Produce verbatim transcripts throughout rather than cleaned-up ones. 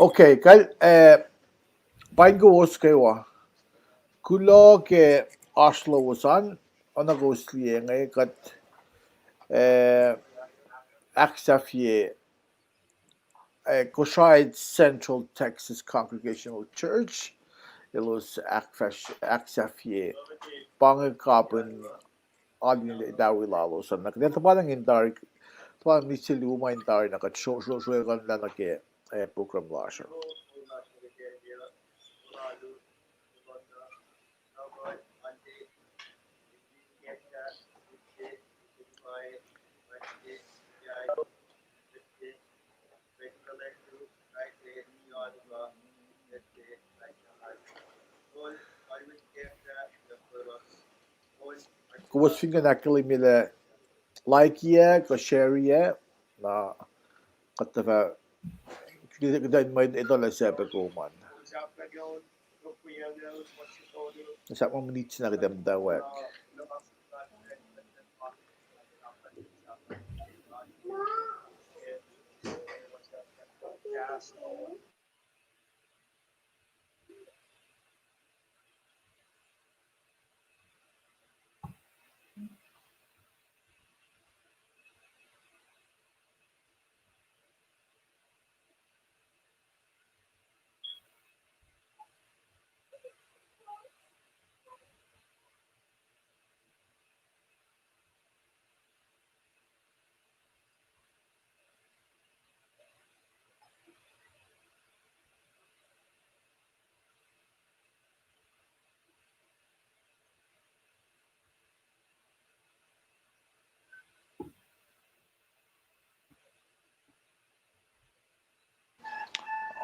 Okay, kal, eh, paing kowos kwewa. Kuloh ke oasr lowos an, oacna kowos liye inge kuht, eh, ahksahfye, eh, Kosrae Central Texas Congregational Church, elos ahkfahs-, ahksahfye pa inge kapin alu in etawi lalos an. Na kuht ac tuhpan ingin tari, tuhpan misac luo ma in tari na kuht sro-, sro-, sroekanlah nuh ke, eh, program lasr uh. Kowos fin kuh in ahkkahlwemye lah like-iyac kuh share-iyac, na kuht tuhfah, kuht in mwet etuh lah sahp kom an. Sahp ma minit se na kuht in muhtwacwacack.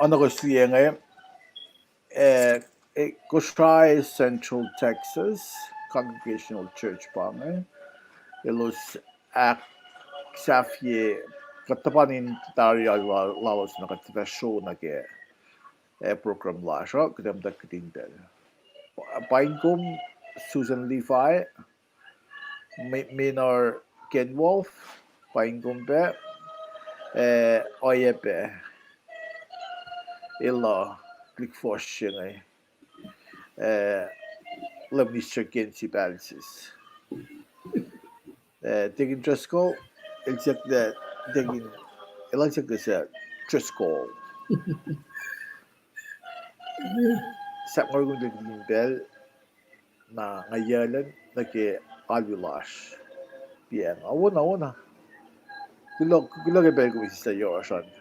Oacna kowos liye inge, eh, eh, Kosrae Central Texas Congregational Church pa inge, elos ahksahfye, kuht tuhpan in tari alu la-, lalos na kuht tuhfah sro nuh ke, eh, program lasr uh, kuht ac muhta kihtin pacl. Pa-, paing kom Susan Levi, Me-, Menor Kenwolf, paing kom pac, eh, oacyacpac elos, tuhlihk fuhsr se inge, eh, Leum Minister Kensi Palsis. Eh, Deacon Driscoll, el siyuck lah, Deacon, el siyuck lah sir Driscoll. Sahp nga orekmakihn pacl na nga yaclen nuh ke alu lasr. Piang, awona, awona. Kuloh, kuloh ke pacl kom sislah yohrohsr an.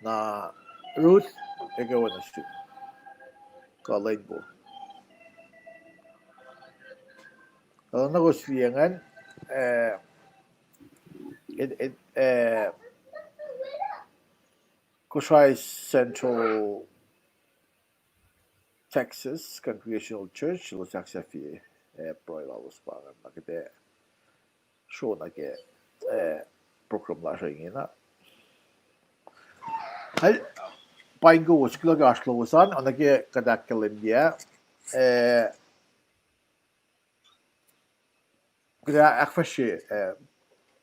Na Ruth, ekuh wo nuh sum. Kuh Leinbo. Kuloh na kowos liye ingacn, eh, eh, eh, Kosrae Central Texas Congregational Church, elos ahksahfye, eh, pruhe lalos pa ingacn, na kuht ac sro nuh ke, eh, program lasr uh ingena. Al, paing kowos, kuloh ke oasr lowos an, oacna ke kuht ahkkahlwemye, eh, kuht ac ahkfahsrye, eh,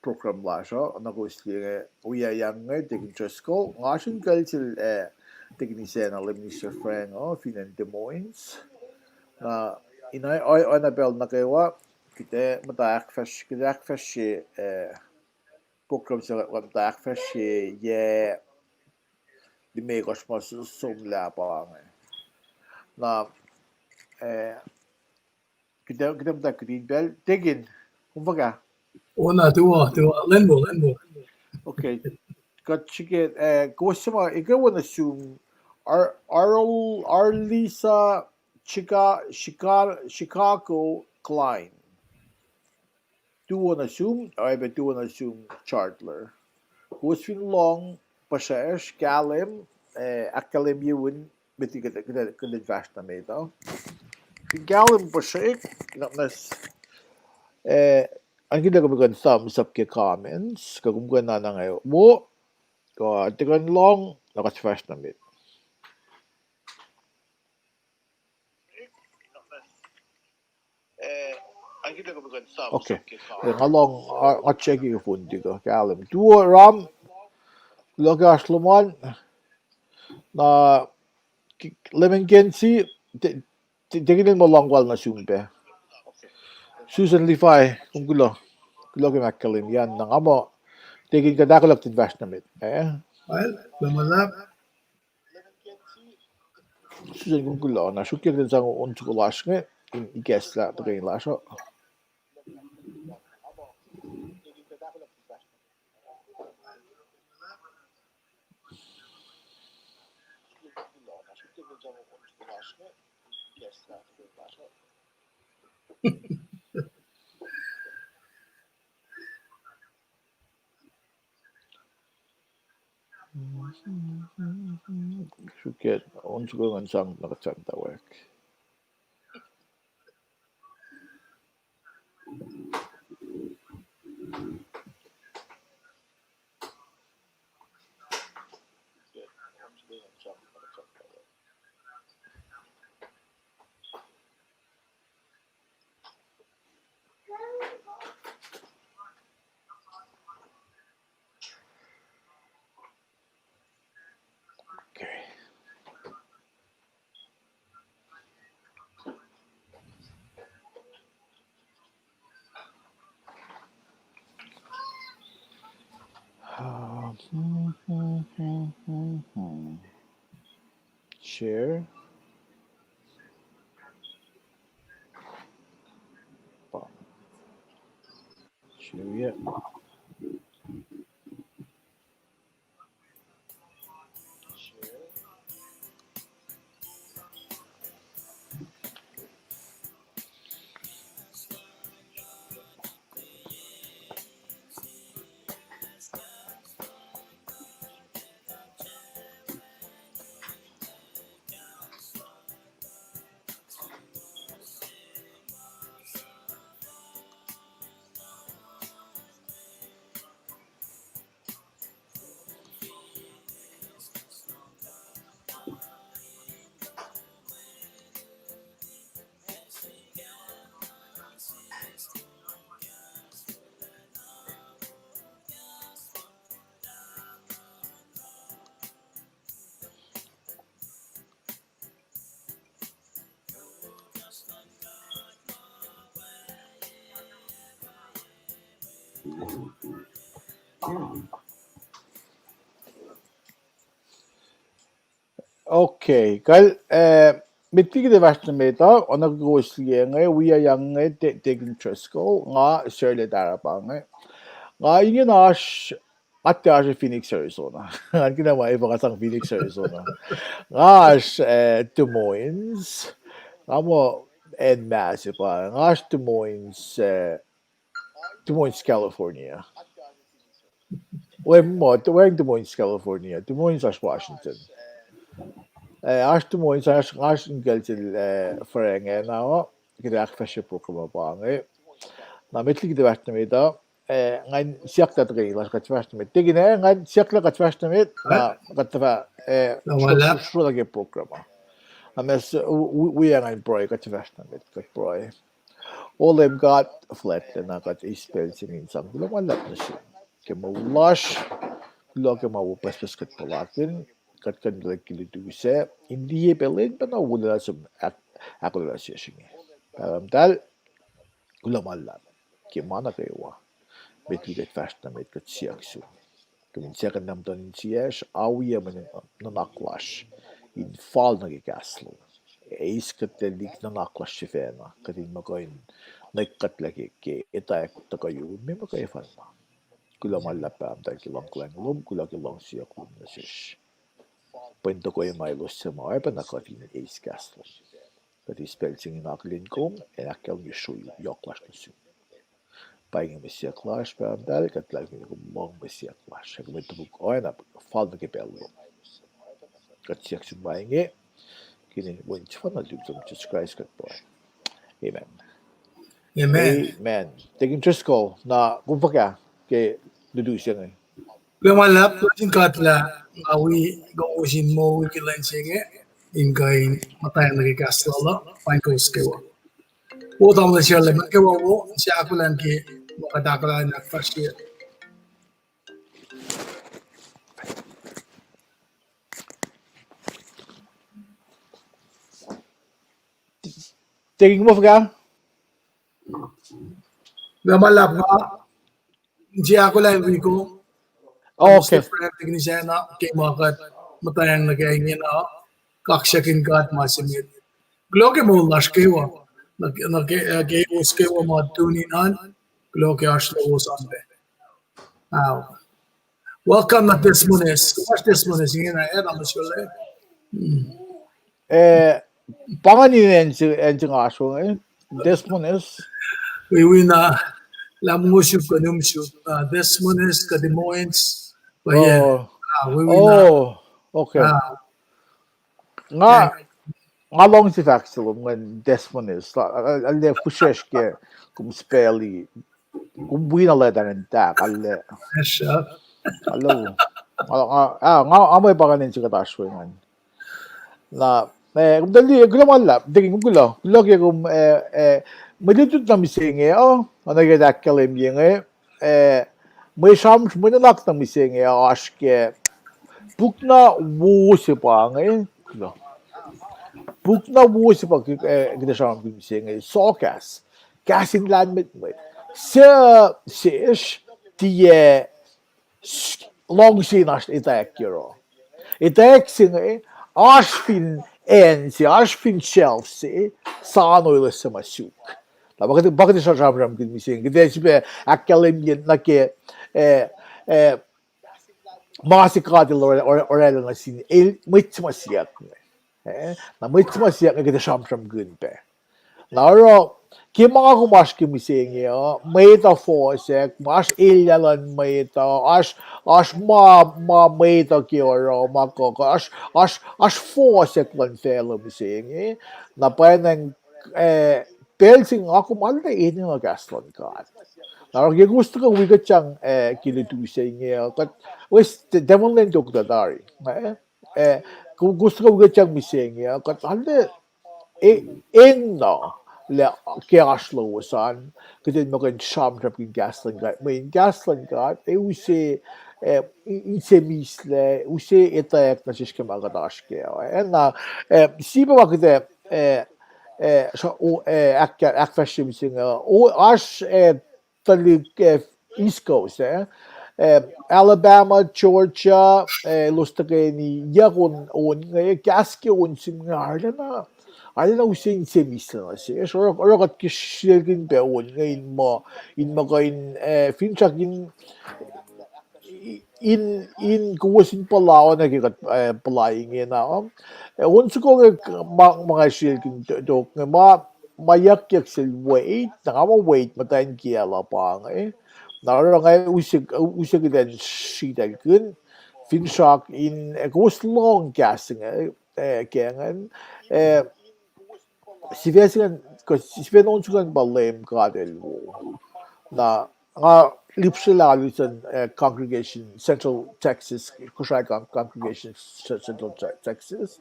program lasr uh, oacna kowos liye inge, wiyacn inge, Deacon Driscoll, nga sruhmuhn kacl sel, eh, Deacon Isacna, Lay Minister Frank, uh, fin acn Des Moines. Na, ina, oacna pacl nuh kwewa, kuht ac muhta ahkfahsr-, kuht ac ahkfahsrye, eh, program se, kuht muhta ahkfahsrye, yac limekohsr ma somlah pa inge. Na, eh, kuht ac, kuht ac muhta kihtin pacl, Deacon, kom fuhkah? Ona, tuwo, tuwo, Leinbo, Leinbo. Okay. Kuht srihke, eh, kowos suc ma, ekuh wo nuh sum, Ar-, Arl-, Arlisa Chica-, Chica-, Chicago Klein. Tuwo nuh sum, oacyacpac tuwo nuh sum Chartler. Kowos fin lohng puhsracsr, kahlwem, eh, ahkkahlwemye un met kuht, kuht, kuht in fahsr nuh met uh. Fin kahlwem puhsrek, na, na, eh, an kuht kuh in thumbs up ke comments, kuh kom kuh in na inge wo, kuh tiac kuh in lohng, na kuht fahsr nuh met. Okay. Nga lohng, uh, nga check ke phone tiac kuh kahlwem. Tuwo Ram, Kuloh ke oasr lom an, na, Leman Kensi, te, te, tekin el ma lohng wal nuh sum pac. Susan Levi, kom kuloh. Kuloh ke ma ahkkahlwemye an, na nga muh, tekin kuht ahkolah in fahsr nuh met, eh? Well, ma luhlahp. Susan, kom kuloh, na sruokyac kuht in sang on soko lasr inge, in ikacslah tuhkweni lasr uh. Sruokyac on soko ngan sang na kuht sang tawek. Okay. Share. Share yet. Okay, kal, eh, met liki kuht fahsr nuh met uh, oacna kowos liye inge, wi yang inge, Te-, Tekin Driscoll, nga Sarla Tarapa inge. Nga ingena oasr, nga tiac oasr Phoenix, Arizona. Nga kena ma efuh nga sang Phoenix, Arizona. Nga oasr, eh, Des Moines. Nga muh acn Mass pa. Nga oasr Des Moines, eh, Des Moines, California. Wacngihn, wacngihn Des Moines, California. Des Moines, oasr Washington. Eh, oasr Des Moines, oasr, oasr inkucl sel, eh, Frank, eh, na, kuht ahkfahsrye program uh pa inge. Na met liki kuht fahsr nuh met uh, eh, ngan siyuck lah tuhkweni lasr kuht fahsr nuh met. Tekin, eh, ngan siyuck lah kuht fahsr nuh met, na kuht tuhfah, eh, sruola ke program uh. Na ma s-, wi-, wi-, wi-, ngan pruhe, kuht fahsr nuh met, kuht pruhe. O Leum God fuhlwactlacna, kuht eis pacl se inge in sang kuloh ma luhlahp nuh sum ke moul lasr, kuloh ke ma wo pucspucs kuht puhlakihn, kuht kuh in tuhlihk ke lutu sac, in liye pacl in pacna wolacna sum ahk-, ahkolah sesr inge. Pahpah muhtahl, kuloh ma luhlahp ke ma nuh kwewa, met liki kuht fahsr nuh met kuht siyuck sum. Kom in siyuck in namtuhn insiyacsr, awiyac mwe nuhnak lasr in fal nuh ke kahs lom. Eis kuht liki nuhnak lasr sifacna, kuht in muh kuh in nwacklah ke, ke etwacack tuhkuh yurum, me muhkwena. Kuloh ma luhlahp Pahpah muhtahl ke luhngkuhlwacng lom, kuloh ke luhngse lom nuh sesr. Pweng tokwe ma elos suc ma oacyacpac na kuht in eis kahs lom. Kuht eis pacl se inge in akihlen kom, ac in ahkkahlwemye sruok yohk lasr nuh sum. Pa inge mwe siyuck lasr, Pahpah muhtahl, kuht luhlahlfongi kom lohng mwe siyuck lasr. Ac kom in topuk oacna fal nuh ke pacl lom. Kuht siyuck sum pa inge ke inen Wen sefanna lutlut lom, Jisus Kraist, kuht pruhe. Amen. Amen. Amen. Tekin Driscoll, na kom fuhkah ke lutu se inge? Kuloh ma luhlahp, kuloh sin God lah nga wi kowos in moul ke lwen se inge, in kuh in muhtwacta nuh ke kahs lal uh, paing kowos kwewa. Wo tamuhlwel Sarla, met kwewa wo, se ahkolah ke ma kuht ahkolah in ahkfahsrye. Taking move ka? Na ma luhlahp nga, Jacko lah Enrico, Okay. Frank, Technician, ke ma kuht muhtwacng nuh ke ingena, kaksakihn God ma se met. Kuloh ke moul lasr kwewa, nuh ke, nuh ke, eh, ke kowos kwewa ma tune in an, kuloh ke oasr lowos an pac. Wow. Welcome na Desmones. Kom oasr Desmones ingena, eh, na muh sule. Hmm. Eh, pa ingacn in acn se, acn se nga oasr we inge. Desmones. Wi, wi na, lah mongosuk kuh numsuk, uh, Desmones kuh Des Moines. But yeah. Oh. Ah, wi, wi na. Oh, okay. Ah. Nga, nga luhngse fahk se lom ingacn Desmones. Lah, lah, lah fihsracsr ke kom spelli. Kom wi na leta ingacn tak, alu. Yes, sir. Alu. Nga, nga, ah, nga, nga mwe pa ingacn in se kuht oasr we ingacn. Na, eh, kom tuh liye, kuloh ma luhlahp, taking, kom kuloh, kuloh ke kom, eh, eh, mwe lutlut na mihsenge uh, oacna ke ahkkahlwemye inge, eh, mwe sram, mwe nuhnak na mihsenge uh, oasr ke puk na wo se pa inge, kuloh. Puk na wo se pa, eh, kuht sramsramkihn mihsenge, soakahs, kahs in lahlmwetmwet. Suc sesr tiac s-, luhngse in oasr etwacack yohroh. Etwacack se inge, oasr fin acn se, oasr fin shelf se, sano elos suc ma suk. Na pa kuht, pa kuht sramsramkihn mihsenge, kuht ac sifilpac ahkkahlwemye nuh ke, eh, eh, ma se God El or-, or-, oraclah nuh sin el, mwet se ma siyuck inge. Eh, na mwet se ma siyuck inge kuht ac sramsramkihn pac. Na oruh, ke ma nga kom oasr ke mihsenge uh, mwet uh fohsack, ma oasr elyah luhn mwet uh, oasr, oasr ma, ma mwet uh ke oruh, ma kuh, kuh, oasr, oasr, oasr fohsack luhn facluh mihsenge. Na pwacnwacng, eh, pacl se nga kom arlac enenuh kahs luhn God. Na oruh ke kowos tuhkuh wi kuht sang, eh, ke lutu se inge uh, kuht, wes, Devil Lane tok tuh tari. Eh, eh, ko-, kowos tuhkuh wi kuht sang mihsenge uh, kuht arlac, eh, enenuh lah ke oasr lowos an, kuht in muh kuh in sramsramkihn kahs luhn God, mweyen kahs luhn God, eh, use, eh, in-, inse mislac, use etwacack nuh sesr ke ma kuht oasr kac uh. Eh, na, eh, sie pa ma kuht, eh, eh, eh, ahk-, ahkfahsrye mihsenge uh, o, oasr, eh, tuhlihk, eh, East Coast, eh, eh, Alabama, Georgia, eh, elos tuhkweni yac on, on inge, kahs ke on se inge arulacna, arulacna use inse mislac nuh sesr, oruh, oruh kuht ke srihkakihn pac on inge in muh, in muh kuh in, eh, finsrak in, in, in kowos in puhla oacna ke kuht, eh, puhla ingena. Eh, on soko inge ma, ma nga srihkakihn tok inge ma, ma yuckyak sel Wade, na nga muh Wade muhtwacn kiyacl uh pa inge. Na oruh nga use, use kuht in sritaclkihn, finsrak in, eh, kowos lohng kahs inge, eh, ke ingacn, eh, sifac se ingacn, kuh sifac in on soko ingacn pa Leum God El wo. Na nga lihpsrwaclah alu sin, eh, congregation Central Texas, Kosrae con-, congregation Ce-, Central Te-, Texas.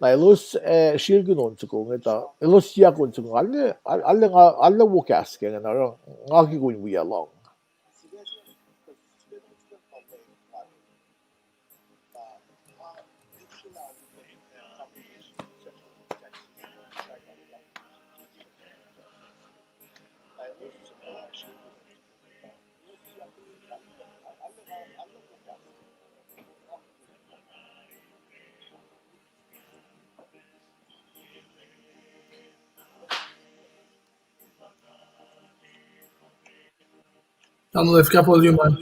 Na elos, eh, srihkakihn on soko inge tuh, elos siyuck on soko inge, arlac, arlac nga, arlac wo kahs ke ingacn, oruh nga ke kom in wi lohng. Tamuhlwel, fahk volume an.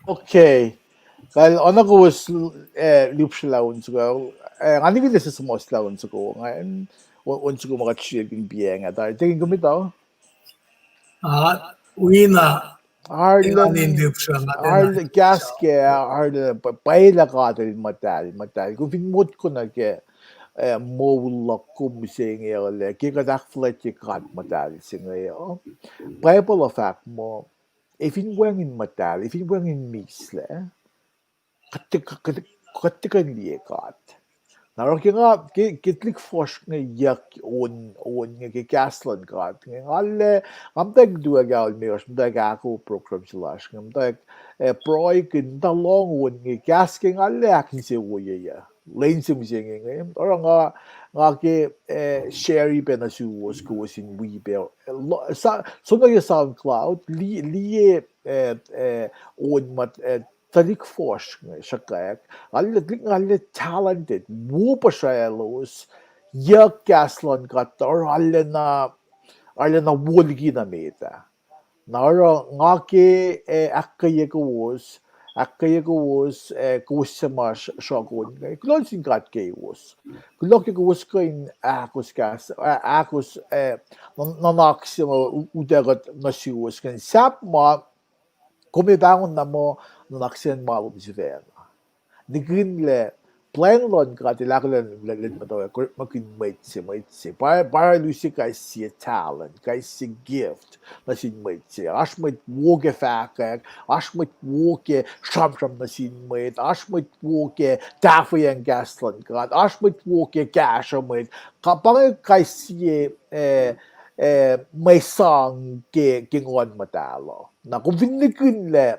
Okay. Kal oacna kowos, eh, lihpsrelah on soko, eh, nga nikihn se suhmuhslah on soko ingacn, on soko ma kuht srihkakihn piacng ah, tari tekin kom etuh. Ah, wina, arlac, kahs ke, arlac, pwacye lah God El muhtahl, muhtahl. Kom fin motko nuh ke, eh, moul luhk kom se inge uh, ke kuht ahkfuhlwactye God muhtahl se inge uh, Bible uh fahk muh, ac fin wacngihn muhtahl, ac fin wacngihn mihslac, kuht, kuht, kuht tiac kuh in liye God. Na oruh ke nga, ke, ke tuhlihk fuhsr inge yuck on, on inge ke kahs luhn God inge, nga arlac, nga muhtwacwacack tuh ahkol meoa, muhtwacwacack ahkoo program se lasr inge, muhtwacwacack, eh, pruhekihn, muhta lohng on inge, kahs ke nga arlac ahkinsewowoyeyuc lwen se mihsenge inge. Oruh nga, nga ke, eh, share pac nuh suwos, kowos in wi pac, eh, som nuh ke SoundCloud, liye, liye, eh, eh, on ma, eh, tuhlihk fuhsr inge sruhkwack, nga arlac, tuhlihk inge arlac talented, wo puhsraclos, yuck kahs luhn God, oruh arlacna, arlacna wo liki na met ah. Na oruh nga ke, eh, ahkkweye kowos, ahkkweye kowos, eh, kowos suc ma sruhk on inge, kuloh nuh sin God keiwos. Kuloh ke kowos kuh in ahkos kahs, ahkos, eh, nuhnak se ma utuckuh nuh suwos ingacn. Sahp ma kom ac pahngon na muh nuhnak se ma lom sifacna. Nikihn lah plwacn luhn God El ahkolah lwen muhta orekmakihn mwet se, mwet se. Pa, pa El use kais sie talent, kais sie gift nuh sin mwet se. Oasr mwet wo ke fahkwack, oasr mwet wo ke sramsram nuh sin mwet, oasr mwet wo ke tahfweyacng kahs luhn God, oasr mwet wo ke kahsruh mwet. Pa inge kais sie, eh, eh, mwe sang ke, ke Nguhn Muhtahl uh. Na kom fin nikihn lah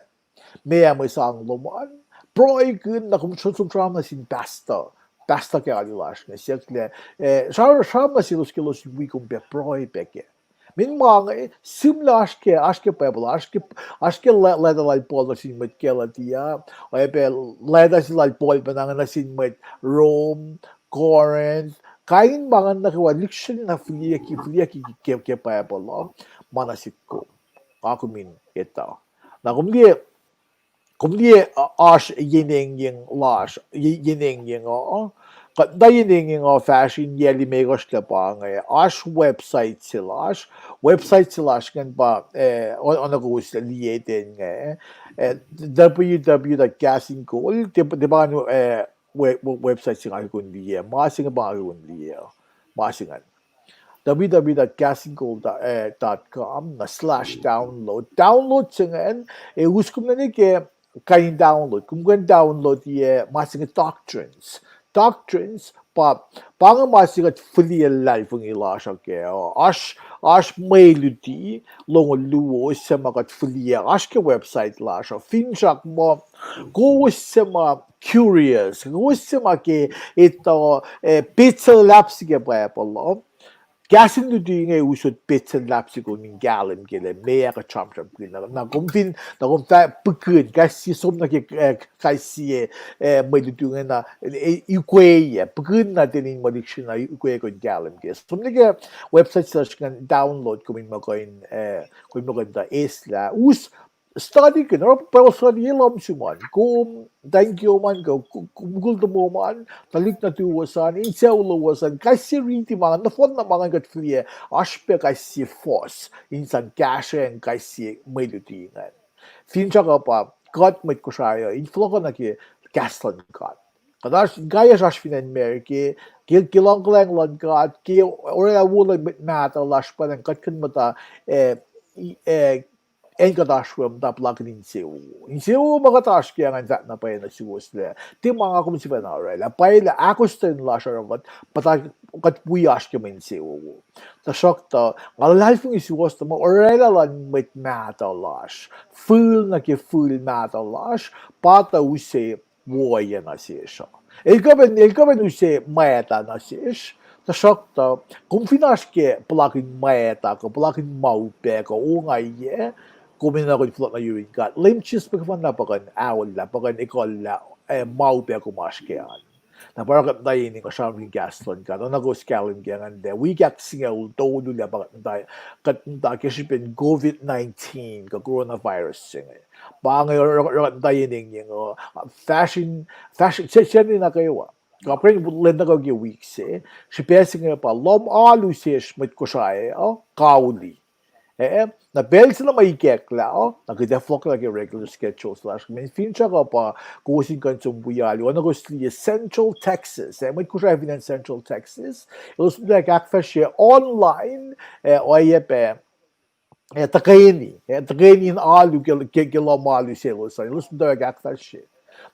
meac mwe sang lom an, pruhekihn, na kom som sram nuh sin pastor, pastor ke alu lasr inge, siyuck lah, eh, sram, sram nuh selos ke elos wi kom pac pruhe pac kac. Meac ma inge, sihmlac oasr ke, oasr ke Bible, oasr ke, oasr ke le-, leta lal Paul nuh sin mwet Galatia, oacyacpac leta se lal Paul pacna inge nuh sin mwet Rome, Corinth, kain ma ingacn nuh kwewa, lihksreni na fihliyucki, fihliyucki ke, ke Bible uh, ma nuh sihk kom, nga kom in etuh. Na kom liye, kom liye, uh, oasr yenengyeng lasr, ye-, yenengyeng uh, kuht muhta yenengyeng uh fahsr in yac limekohsr lah pa inge, oasr website se lasr, website se lasr ingacn pa, eh, o-, oacna kowos liye ten inge, eh, w w w dot Kahs in Kol, tiac, tiac pa, eh, we-, we-, website se nga kom liye, ma se inge pa nga kom liye, ma se ingacn. W W W dot kahsinkol dot com, na slash download. Download se ingacn, ac us kom nuh ke kain in download. Kom kuh in download ye ma se inge Doctrines. Doctrines, pa, pa inge ma se kuht fihliyac luhlahlfongi lasr uh kac. Oasr, oasr mwe luti longoul luo se ma kuht fihliyac, oasr ke website lasr uh. Finsrak muh kowos se ma curious, kowos se ma ke etuh, eh, petsac luhlahp se ke Bible uh, kahs in luti inge usot petsac luhlahp se kom in kahlwem kac lah meac kuht sramsramkihn. Na, na kom fin, na kom fah pihkihn, kais sie som nuh ke, eh, kais sie, eh, mwe luti inge na, eh, ikweye, pihkihn na ten in mwe lihksreni na ikweye kom in kahlwem kac. Som nuh ke website se lasr ingacn download kom in muh kuh in, eh, kom in muh kuh in tuh eslah. Us study kihn, oruh Bible study e lohm sum an. Kom, thank you man, kom, kom, mukul tomom an, tuhlihk nuhtuwos an, insuhlowos an, kais sie riti ma ingacn, nohfohn na ma ingacn kuht fihliyac, oasr pac kais sie fuhs in sang kahsrweacng kais sie mwe luti ingacn. Finsrak uh pa, kuht mwet Kosrae uh in fohlohkoh nuh ke kahs luhn God. Kuht oasr, inkaiyacsr oasr fin acn America, ke, ke luhngkuhlacng luhn God, ke orwaclah wo luhn mwet mahtuh lasr pa kuht kuh in muhta, eh, acn kuht oasr we muhta puhlakihn insewowo. Insewowo ma kuht oasr kac ingacn fahk na pwacye nuh suwos lah tiac ma nga kom sifacna orwaclah. Pwacye lah ahkostwen lasr oruh kuht, kuht wi oasr ke mwe insewowo. Tuhsruhktuh nga luhlahlfongi suwos tuh ma orwaclah luhn mwet mahtuh lasr, fihl nuh ke fihl mahtuh lasr, pa tuh use woiyac nuh sesr uh. El kuh pac, el kuh pac use mwacta nuh sesr, tuhsruhktuh kom fin oasr ke puhlakihn mwacta kuh puhlakihn ma upac kuh ongaiyac, kom enenuh in fohlohk nuh yurin God. Leum Jisus Kraist pa kuh in aollah, pa kuh in ekuhllah, eh, ma upac kom oasr kac an. Na pa oruh kuht muhta yen inge sramsramkihn kahs luhn God, oacna kowos kahlwem ke ingacn, wik ahksingucul tolu lah pa kuht muhta, kuht muhta ke srihpen COVID nineteen kuh coronavirus se inge. Pa inge oruh, oruh kuht muhta yen inge, uh, fashion, fashion, se, se nuh kwewa. Kapren lwen nuh kwewa ke wik se, srihpac se inge pa lohm alu sesr mwet Kosrae uh kauli. Eh, na pacl se na ma ikacklah uh, na kuht ac fohlohklah ke regular schedule se lasr. Mweyen finsrak uh pa kowos in kuh in som wi alu, oacna kowos liye Central Texas, eh, mwet Kosrae fin acn Central Texas, elos muhtwacwacack ahkfahsrye online, eh, oacyacpac, eh, tuhkweni, eh, tuhkweni in alu ke, ke, ke lohm alu selos an, elos muhtwacwacack ahkfahsrye.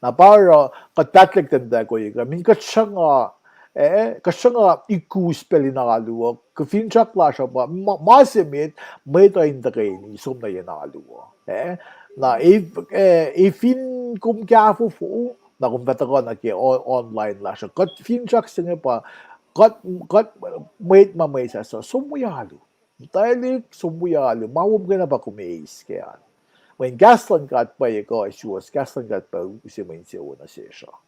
Na pa oruh, kuht pahtlac kuht in muhtwacwacack ohiyac kuh, mweyen kuht sruhnga, eh, kuht sruhnga ikus pacl in alu uh, kuh finsrak lasr uh pa, ma, ma se met, mwet uh in tuhkweni som nuh yen alu uh. Eh, na, eh, eh, fin kom kahfofo, na kom fah tuhkuh nuh ke o-, online lasr uh. Kuht finsrak se inge pa, kuht, kuht mwet ma mwesahs uh, som wi alu. Muhtwaclihk, som wi alu, ma wo muhkwena pa kom eis ke an. Mweyen kahs luhn God pa ekuh suwohs, kahs luhn God pa use mwe insewowo nuh sesr uh.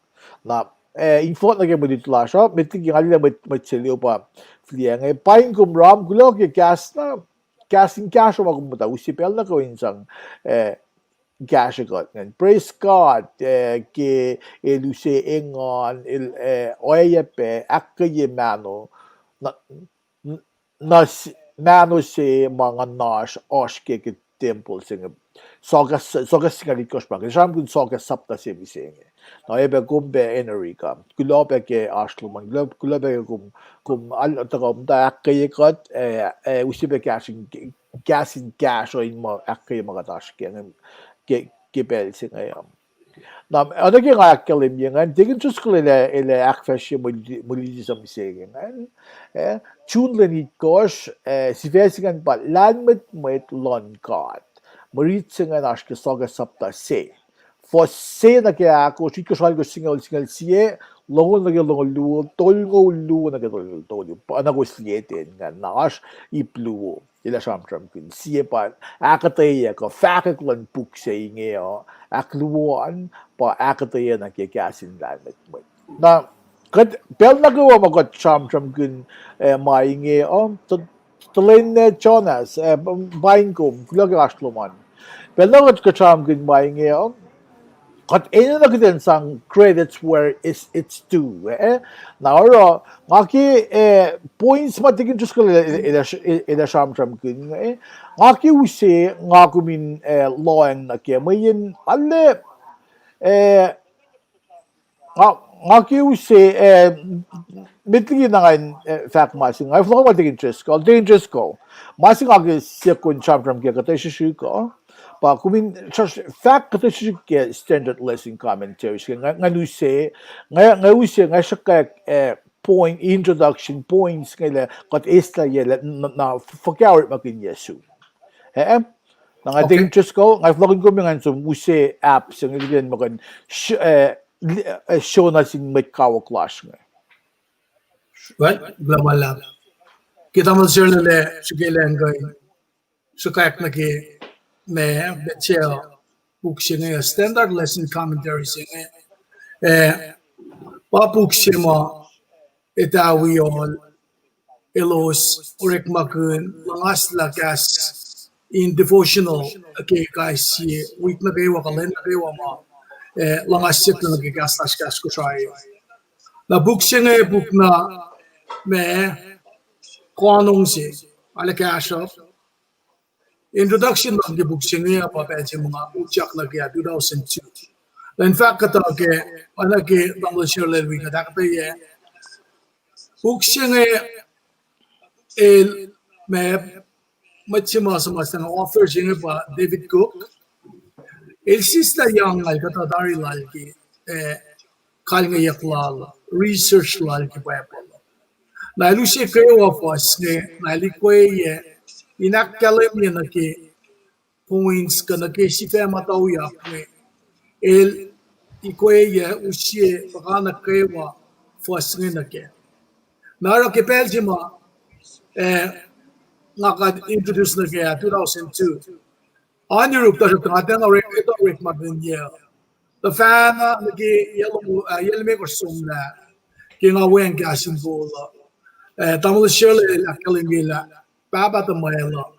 Na, eh, in fohlohk nuh ke mwe lutlut lasr uh, met liki nga liye mwet, mwet se luo pa fihliyac inge, paing kom Ram, kuloh ke kahs na, kahs in kahsruh ma kom muhta use pacl nuh kwewa in sang, eh, kahsrwe kuht ingacn. Praise God, eh, ke el use engan, el, eh, oacyacpac ahkkweye mahno, na, n-, na s-, mahno se ma nguhnasr oasr ke, ke tempuhl se inge. Sohkahs, sohkahs singucul itkohsr ma, kuht sramsramkihn sohkahs sapta se mihsenge. Na oacyacpac kom pac Enrica, kuloh pac ke oasr lom an, kuloh, kuloh pac ke kom, kom al-, tuhkuh muhta ahkkweye kuht, eh, eh, use pac kahs in, kahs in kahsruh in ma ahkkweye ma kuht oasr ke, ke, ke pacl se inge. Na, oacna ke nga ahkkahlwemye ingacn, Deacon Driscoll el, el ahkfahsrye mwe, mwe luti se mihsenge ingacn, eh, June lwen itkohsr, eh, sifac se ingacn pa lahlmwetmwet luhn God. Mwe rit se ingacn oasr ke Sohkahs sapta se, fuhs se nuh ke ahkosr, itkohsr, oalkohsr, singucul, singucul sie, longoul nuh ke longoul luo, tolngoul luo nuh ke tolngoul tolu. Pa na kowos liye ten ingacn, na oasr ip luo. El ac sramsramkihn sie pa ahkuhtweyac kuh fahkwack luhn puk se inge uh, ahkluo an pa ahkuhtweyac nuh ke kahs in lahlmwetmwet. Na kuht pacl nuh kwewa ma kuht sramsramkihn, eh, ma inge uh, t-, tuhlihk Jonas, eh, paing kom, kuloh ke oasr lom an. Pacl nuh kwewa kuht sramsramkihn ma inge uh, kuht enenuh kuht in sang credits where it's, it's due, eh? Na oruh, nga ke, eh, points ma Deacon Driscoll el, el, el, el sramsramkihn, eh? Nga ke use, nga kom in, eh, lohacng nuh ke, mweyen, arlac, eh, nga, nga ke use, eh, met liki na ngan, eh, fahk ma se, nga fohlohk ma Deacon Driscoll, Deacon Driscoll. Ma se nga ke siyuck kom in sramsram ke kuhtuh srihsrihk uh, pa kom in sr-, fahk kuhtuh srihsrihk ke standard lesson commentaries ke nga, nga use, nga, nga use, nga sruhkwack, eh, point, introduction points inge lah kuht eislah ye lah, na, na fuhkah orekmakihn yac sum. Eh, na nga, okay, Deacon Driscoll, nga fohlohkihn kom ngan som use app se inge, kuht in muh kuh in sh-, eh, li-, eh, show nuh sin mwet kawuck lasr inge. Well, kuloh ma luhlahp. Ke tamuhlwel Serlac srihke lah in kuh in sruhkwack nuh ke ma, met se puk se inge, standard lesson commentary se inge. Eh, pa puk se ma etawi ol elos orekmakihn luhngaslah kahs in devotional ke kais sie wik nuh kwewa kuh lwen nuh kwewa ma, eh, luhngaslah nuh ke kahs lasr, kahs Kosrae. Na puk se inge puk na ma konong se, arlac kahsruhp. Introduction luhn ke puk se inge pa pacl se ma nga utyak nuh ke ah two thousand two. Na in fahk kuhtuh ke, oacna ke tamuhlwel Serlac el wi kuht ahkuhtweyac, puk se inge el, ma, mwet se ma suhmuhslah author se inge pa David Cook. El sislah eungal kuhtuh tari lal ke, eh, kalngeyuck lal, research lal ke Bible. Na el use kwewa fuhs inge, na el ikweye in ahkkahlwemye nuh ke points kuh nuh ke sifac ma tuyak inge. El ikweye use puhkantwen kwewa fuhs inge nuh kac. Na oruh ke pacl se ma, eh, nga kuh introduce nuh ke ah two thousand two. Oan yuruk tuhsruhktuh nga tiacna orek, etuh orekmakihn yac. Tuhfahna nuh ke yac limekohsr somlah, Ke nga weacng kahs in kol uh, eh, tamuhlwel Shirley el ahkkahlwemye lah pahpah tuhmwacl uh,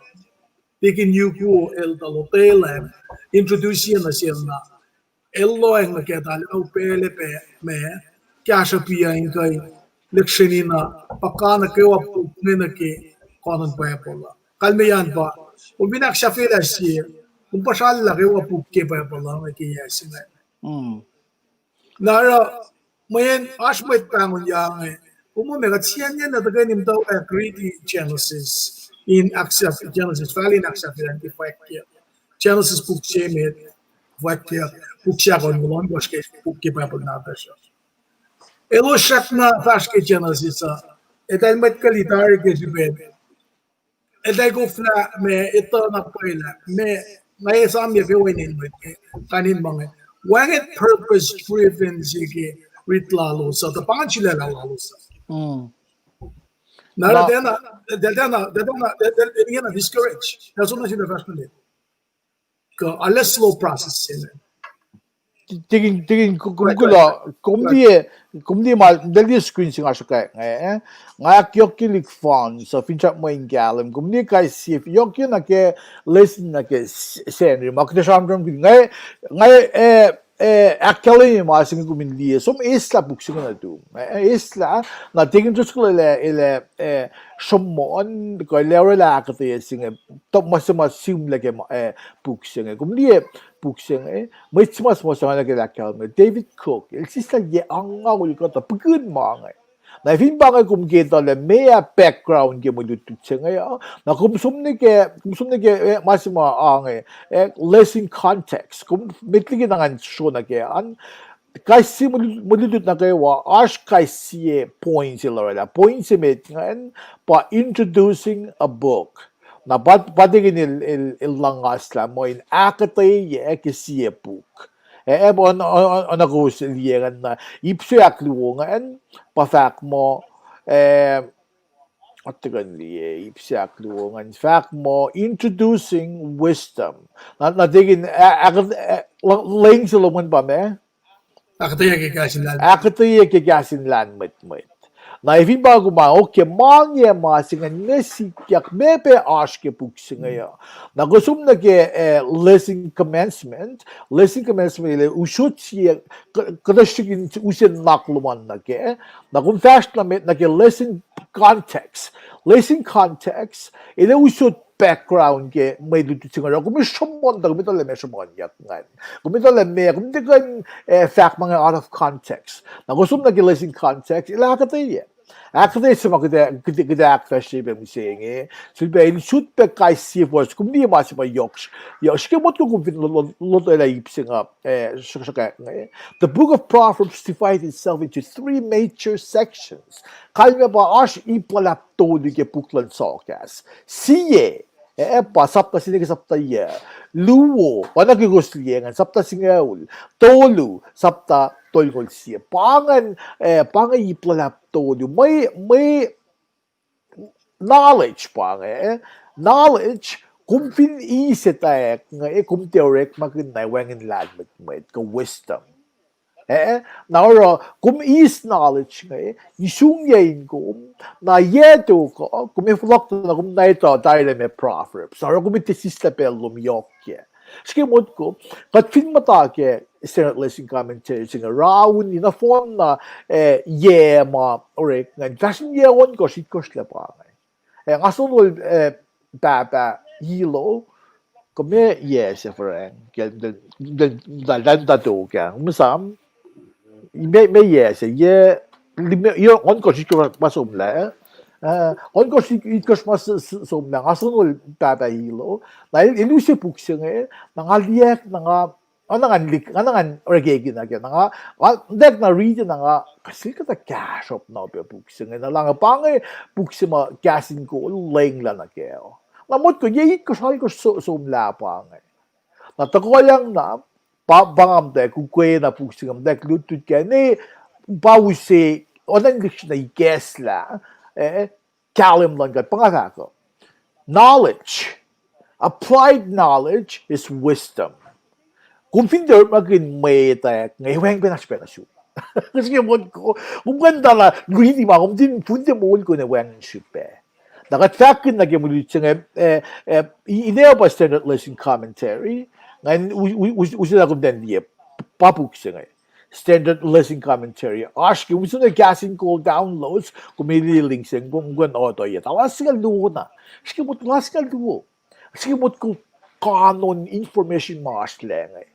Deacon Yuko el tuh lotwelah introduce nuh sel na, el lohacng nuh kac tuh el upaclac pac ma kahsruh piyac in kuh in lecture-ni na, pa nuh kwewa puk inge nuh ke koanon Bible uh. Kalmeyac pa, kom fin ahksahfyelah sie, kom puhsrallah kwewa puk ke Bible uh nuh ke yac se inge. Na oruh, mweyen oasr mwet pahngonyang, kom muh ma kuht siyacnyacn na tuhkweni muhtwacwacack riti Genesis, in ahksahf-, Genesis, fal in ahksahfyelah ke fwack ke Genesis puk se met, fwack ke puk se ahkosr, muh ohnkohsr ke puk ke Bible nahtuhsr uh. Elos srackna fahsr ke Genesis uh, eltahl mwet kuh litarir ke srihpen eltahl koflah ma etuh na pwacye lah ma, nga esamyuck ke wacngihn mwet ke kain in ma inge. Wacngihn purpose driven se ke rit lalos uh, tuh pa ngan sulaclah lalos uh. Na, na, na, na, na, na, na, na, na, na, na, na, na, discourage. Na som na sila fahsr nuh met. Kuh, a slow process se inge. Tikin, tikin, ku-, kom kulo, kom liye, kom liye ma, liye screen se nga sruhkwack inge, eh? Nga ahkyohkye link font, so finsrak mwe in kahlwem, kom liye kais sie, yohk nuh ke lesson nuh ke s-, Sacnri, ma kuht sramsramkihn, nga, nga, eh, eh, ahkkahlwemye ma se inge kom in liye, som eslah puk se inge nuh tum, eh, eslah, na tikin Driscoll el, el, eh, sruhmuhn, kuh el orwaclah ahkuhtweyac se inge, top ma se ma sihmlac ke ma, eh, puk se inge. Kom liye puk se inge, mwet se ma suhmuhslah nuh ke ahkkahlwemye David Cook, el sislah yac angngaul kuhtuh pukihn ma inge. Na fin pa inge kom ke etuh lah meac background ke mwe lutlut se inge uh, na kom som nuh ke, kom som nuh ke, eh, ma se ma inge, eh, lesson context. Kom met liki na ngan sro nuh ke an, kais sie mwe lut-, mwe lutlut nuh kwewa, oasr kais sie point se el orwaclah. Point se met ingacn, pa introducing a book. Na pa, pa tikin el, el, el luhngaslah muh in ahkuhtweyac ke sie puk. Eh, eh, on, on, on, on kowos liye ingacn na, ip se ahkluo ingacn, pa fahk muh, eh, Attuhkuhn liye, ip se ahkluo ingacn, fahk muh introducing wisdom. Na, na tikin, a, a, a, leng se lom ingacn pa ma? Ahkuhtweyac ke kahs in lahlmwetmwet. Ahkuhtweyac ke kahs in lahlmwetmwet. Na fin pa kom, okay, ma inge ma se ingacn ma sikyak, meac pac oasr ke puk se inge uh. Na kom som nuh ke, eh, lesson commencement, lesson commencement el usot sie, kuh-, kuhtuh srihk in use nuhnak lom an nuh ke. Na kom fahsr nuh met nuh ke lesson context. Lesson context, el usot background ke mwe lutlut se inge, kom sruhmuhn tuh kom etuh lah meac sruhmuhnyuck ingacn. Kom etuh lah meac, kom tiac kuh in, eh, fahk ma inge out of context. Na kom som nuh ke lesson context, el ahkuhtweyac. Ahkuhtweyac se ma kuht, kuht, kuht ahkfahsrye pac mihsenge. Sulpac, in sut pac kais sie verse, kom liye ma se ma yohk, yohk, srihke motko kom fin lo-, lo-, lotwelah ip se inge, eh, sruhk-, sruhkwack inge. The book of Proverbs divides itself into three major sections. Kalmac pa oasr ip luhlahp tolu ke puk luhn Soakas. Sie, eh, pa sapta se nuh ke sapta yuc. Luo, pa nuh ke kowos liye ingacn, sapta singucul. Tolu, sapta tolngoul sie. Pa ingacn, eh, pa inge ip luhlahp tolu. Mwe, mwe knowledge pa inge, eh? Knowledge, kom fin eis etwacack inge, eh, kom tiac orekmakihn na wacngihn lahlmwetmwet, kuh wisdom. Eh, na oruh, kom eis knowledge inge, eh, isungyac in kom, na yac tok uh, kom ac fohlohk tuh na kom na etuh tari lah meac Proverbs. Na oruh kom ac tiac sislah pacl lom yohk kac. Srihke motko, kuht fin muhta ke Standard Lesson Commentary se inge, rauni nohfohn na, eh, yac ma orek ingacn, fahsr in yac ohnkohsr itkohsr lah pa inge. Eh, nga sonol, eh, pahpah Hilo, kom yac se forang, ke, muhta tok ah, kom esam, me, me yac se, yac, lime, yac ohnkohsr itkohsr ma somlah, eh, ohnkohsr it-, itkohsr ma s-, s-, somlah, nga sonol pahpah Hilo, na el, el use puk se inge, na nga liye, na nga, nga na ngan lik, nga na ngan orekmakihn nuh ke, na nga, nga, tek na riti na nga, kuh sel kuhtuh kahsruhp na pac puk se inge, na lah inge pa inge puk se ma kahs in kol lenglah nuh kac. Na motko yac itkohsr alkohsr so-, somlah pa inge. Na tuhkuhyang na, pa, pa nga muhtwacwacack ukwe na puk se inge, muhtwacwacack lutlut kac, ne pa use, oacna in lihksreni ikacslah, eh, kahlwem luhn God, pa nga fahk uh. Knowledge, applied knowledge is wisdom. Kom fin tiac orekmakihn mwe etwacack inge, wacngihn pacna srihpac nuh sum. Kihsrihk motko, kom kuh in tala riti ma kom fin, fin tiac moul kuh in wacngihn srihpac. Na kuht fahkkihn nuh ke mwe luti se inge, eh, eh, i-, ine pa Standard Lesson Commentary, ngan u-, u-, u-, use na kom ten liye, pa puk se inge. Standard Lesson Commentary. Oasr ke, use na Kahs in Kol downloads, kom liye link se inge, kom kuh in otoye. Tala singucul luo na. Srihke motko, tala singucul luo. Srihke motko, canon information ma oasr lac inge.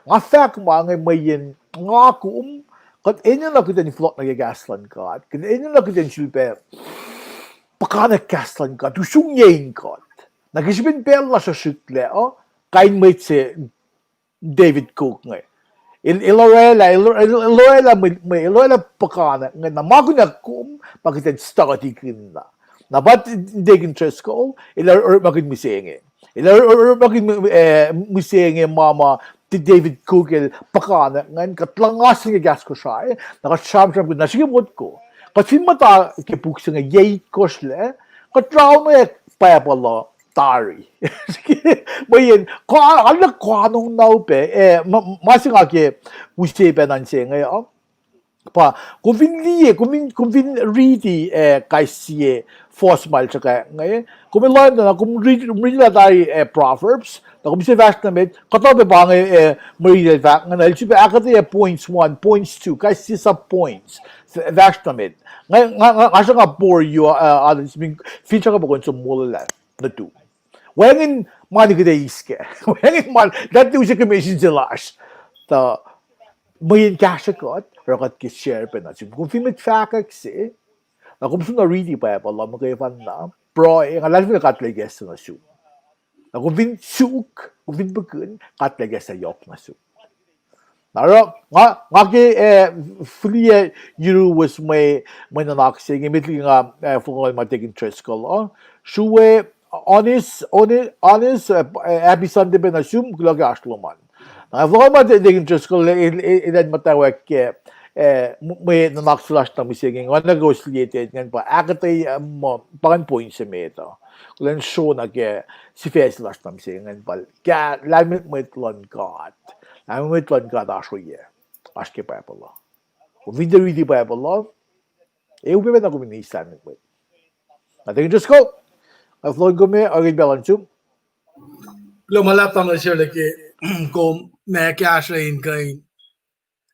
Nga fahk ma inge mweyen nga kom, kuht enenuh kuht in fohlohk nuh ke kahs luhn God. Kuht enenuh kuht in sulpac puhkantwen kahs luhn God, usrnguck in God. Na ke srihpen pacl lasr uh srihklac uh, kain mwet se David Cook inge. El, el orwaclah, el, el, el orwaclah mwe, mwe, el orwaclah puhkantwen inge, na ma kunac kom, pa kuht in study kinna. Na pa Deacon Driscoll, el orekmakihn mihsenge. El orekmakihn, eh, mihsenge ma ma David Cook el puhkantwen ingacn, kuht luhngaslah ke kahs Kosrae, na kuht sramsramkihn, na srihke motko. Kuht fin muhta ke puk se inge yac itkohsr lac, kuht raunweack Bible uh tari. Mweyen, ko-, arlac canon na upac, eh, ma, ma se nga ke use pac nuh se inge uh. Pa, kom fin liye, kom fin, kom fin riti, eh, kais sie verse ma el sruhkwack inge, kom lohng tuh na kom riti, riti lah tari, eh, Proverbs, na kom se fahsr nuh met, kuhtuh pac pa inge, eh, mwe riti el fahk inge, na el sifilpac ahkuhtweyac points one, points two, kais sie sub points, f-, fahsr nuh met. Nga, nga, nga, nga sruhnga bore you, uh, uh, fin sruhkwack pa kom som molwelah nuh tu. Wacngihn mani kuht ac eis kac. Wacngihn mani, that use commission se lasr. Tuh, mweyen kahsruh kuht, oruh kuht ke share pac nuh sum. Kom fin mwet fahkwack se, na kom som na riti Bible uh muhkwena, pruhe, nga luhlahlfongi God El kahs nuh sum. Na kom fin suk, kom fin pihkihn, God El kahs yohk nuh sum. Na oruh, nga, nga ke, eh, fihliyac yuruwos mwe, mwe nuhnak se inge, met liki nga, eh, fongol ma Deacon Driscoll uh. Srue, honest, honest, honest, eh, eh, happy Sunday pac nuh sum, kuloh ke oasr lom an. Na fongol ma Deacon Driscoll, el, el, el, el muhtwacwacack ke, eh, m-, mwe nuhnak se lasr na mihsenge, nga nuh kowos liye ten ingacn pa ahkuhtweyac, eh, ma, pa ingacn point se met uh. Kuhlwacnsro nuh ke sifac se lasr na mihsenge ingacn pa, ke lahlmwetmwet luhn God. Lahlmwetmwet luhn God oasr oyac. Oasr ke Bible uh. Kom fin tiac riti Bible uh, ac upac pacna kom in eis lahlmwetmwet. Na Deacon Driscoll, nga flohng kom, oacyacpac luhn sum. Kuloh ma luhlahp, tamuhlwel Sherley, ke kom ma kahsruh in kuh in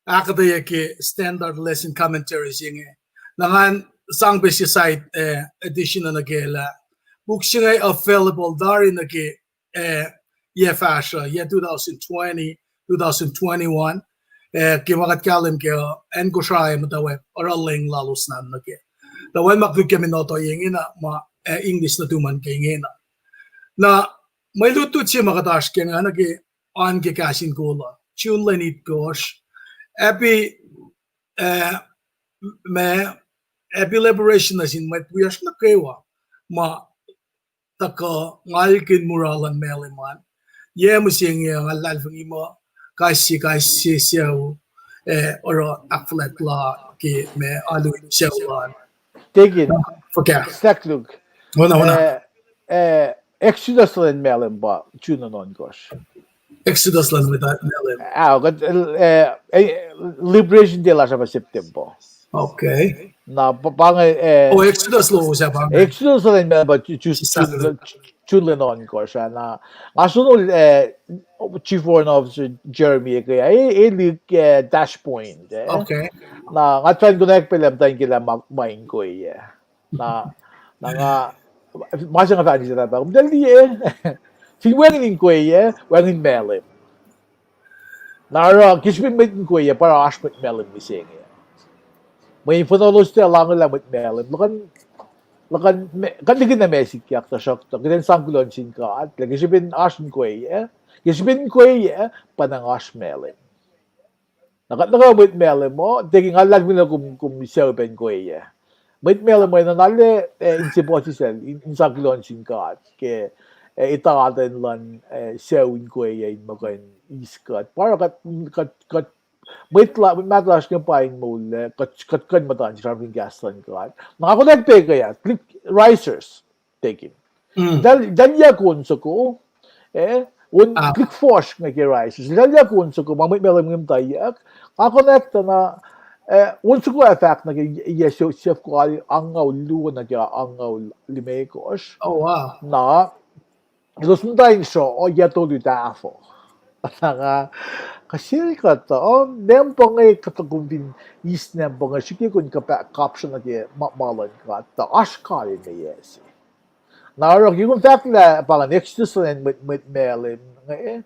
ahkuhtweyac ke Standard Lesson Commentary se inge. Na ngan sang pac se side, eh, edition uh nuh ke lah puk se inge available tari nuh ke, eh, yac fahsruh, yac two thousand twenty, two thousand twenty-one, eh, ke ma kuht kahlwem ke, eh, acn Kosrae muhtwacwacack oruh leng lalos na nuh ke. Tuh wacngihn ma koluk ke mwe nuhtoye ingena ma, eh, English nuhtum an ke ingena. Na mwe lutlut se ma kuht oasr ke inge nuh ke, oan ke Kahs in Kol uh, June lwen itkohsr. Happy, eh, ma, happy liberation nuh sin mwet wiyacsr nuh kwewa ma tuhkuh ngalkihn mura luhn Malem an. Yac mihsenge nga luhlahlfongi muh kais sie, kais sie sucu, eh, oruh ahkfuhlwact la ke ma alu in sucu lal. Deacon, fuhkah? Sahk Luke. Ona, ona. Eh, eh, Exodus luhn Malem pa June ohnkohsr. Exodus luhn mwet Malem. Ah, kuht, eh, eh, Liberation Day lasr pa September. Okay. Na pa, pa inge, eh, oh, Exodus lowos ah pa inge. Exodus luhn Malem pa Ju-, Ju-, June lwen ohnkohsr ah, na nga sonol, eh, Chief Warrant Officer Jeremy ke, eh, eh, lihk, eh, dashpoint, eh. Okay. Na nga try in connect pac lah muhtwacn ke lah ma, ma in kweyac. Na, na nga, ma se nga fahk nuh sel ah pa, kom tiac liye, fin wacngihn in kweyac, wacngihn Malem. Na oruh ke srihpen mwet in kweyac, pa oruh oasr mwet Malem mihsenge. Mweyen fohlohklos tiac lahngo lah mwet Malem, luhkuhn, luhkuhn, kuht liki na ma sikyak, tuhsruhktuh kuht in sang kuloh nuh sin God lah ke srihpen oasr in kweyac, ke srihpen in kweyac, pa na oasr Malem. Na kuht nuh kwewa mwet Malem uh, tiac ke nga luhlahlfongi lah kom, kom sucu pac in kweyac. Mwet Malem uh enenuh na lah, eh, insepuhsisacl, in, in sang kuloh nuh sin God ke, eh, etatwen luhn, eh, sucu in kweyac in muh kuh in eis kuht. Pa oruh kuht, kuht, kuht, mwet la-, mwet mahtuh lasr inge pa in moul, eh, kuht, kuht kuh in muhta in sramsramkihn kahs luhn God. Na nga connect pac ke ah, click risers. Tekin. Eltahl, eltahl yac on soko, eh, on click fohsr inge ke risers. Eltahl yac on soko, ma mwet Malem inge muhtwacwacack. Nga connect na, Eh, on soko ac fahk nuh ke yac se, sef ko angngaul luo nuh ke angngaul limekohsr. Na, elos muhta in sruoh yac tolu tahfuh. Na nga, kuh sel kuhtuh, oh, nampa inge kuhtuh kom fin eis nampa inge, srihke kom kuh pa-, kapsra nuh ke ma, ma luhn God, tuh oasr God in meyac se. Na oruh ke kom fahk lah pa ingacn Exodus luhn mwet, mwet Malem inge,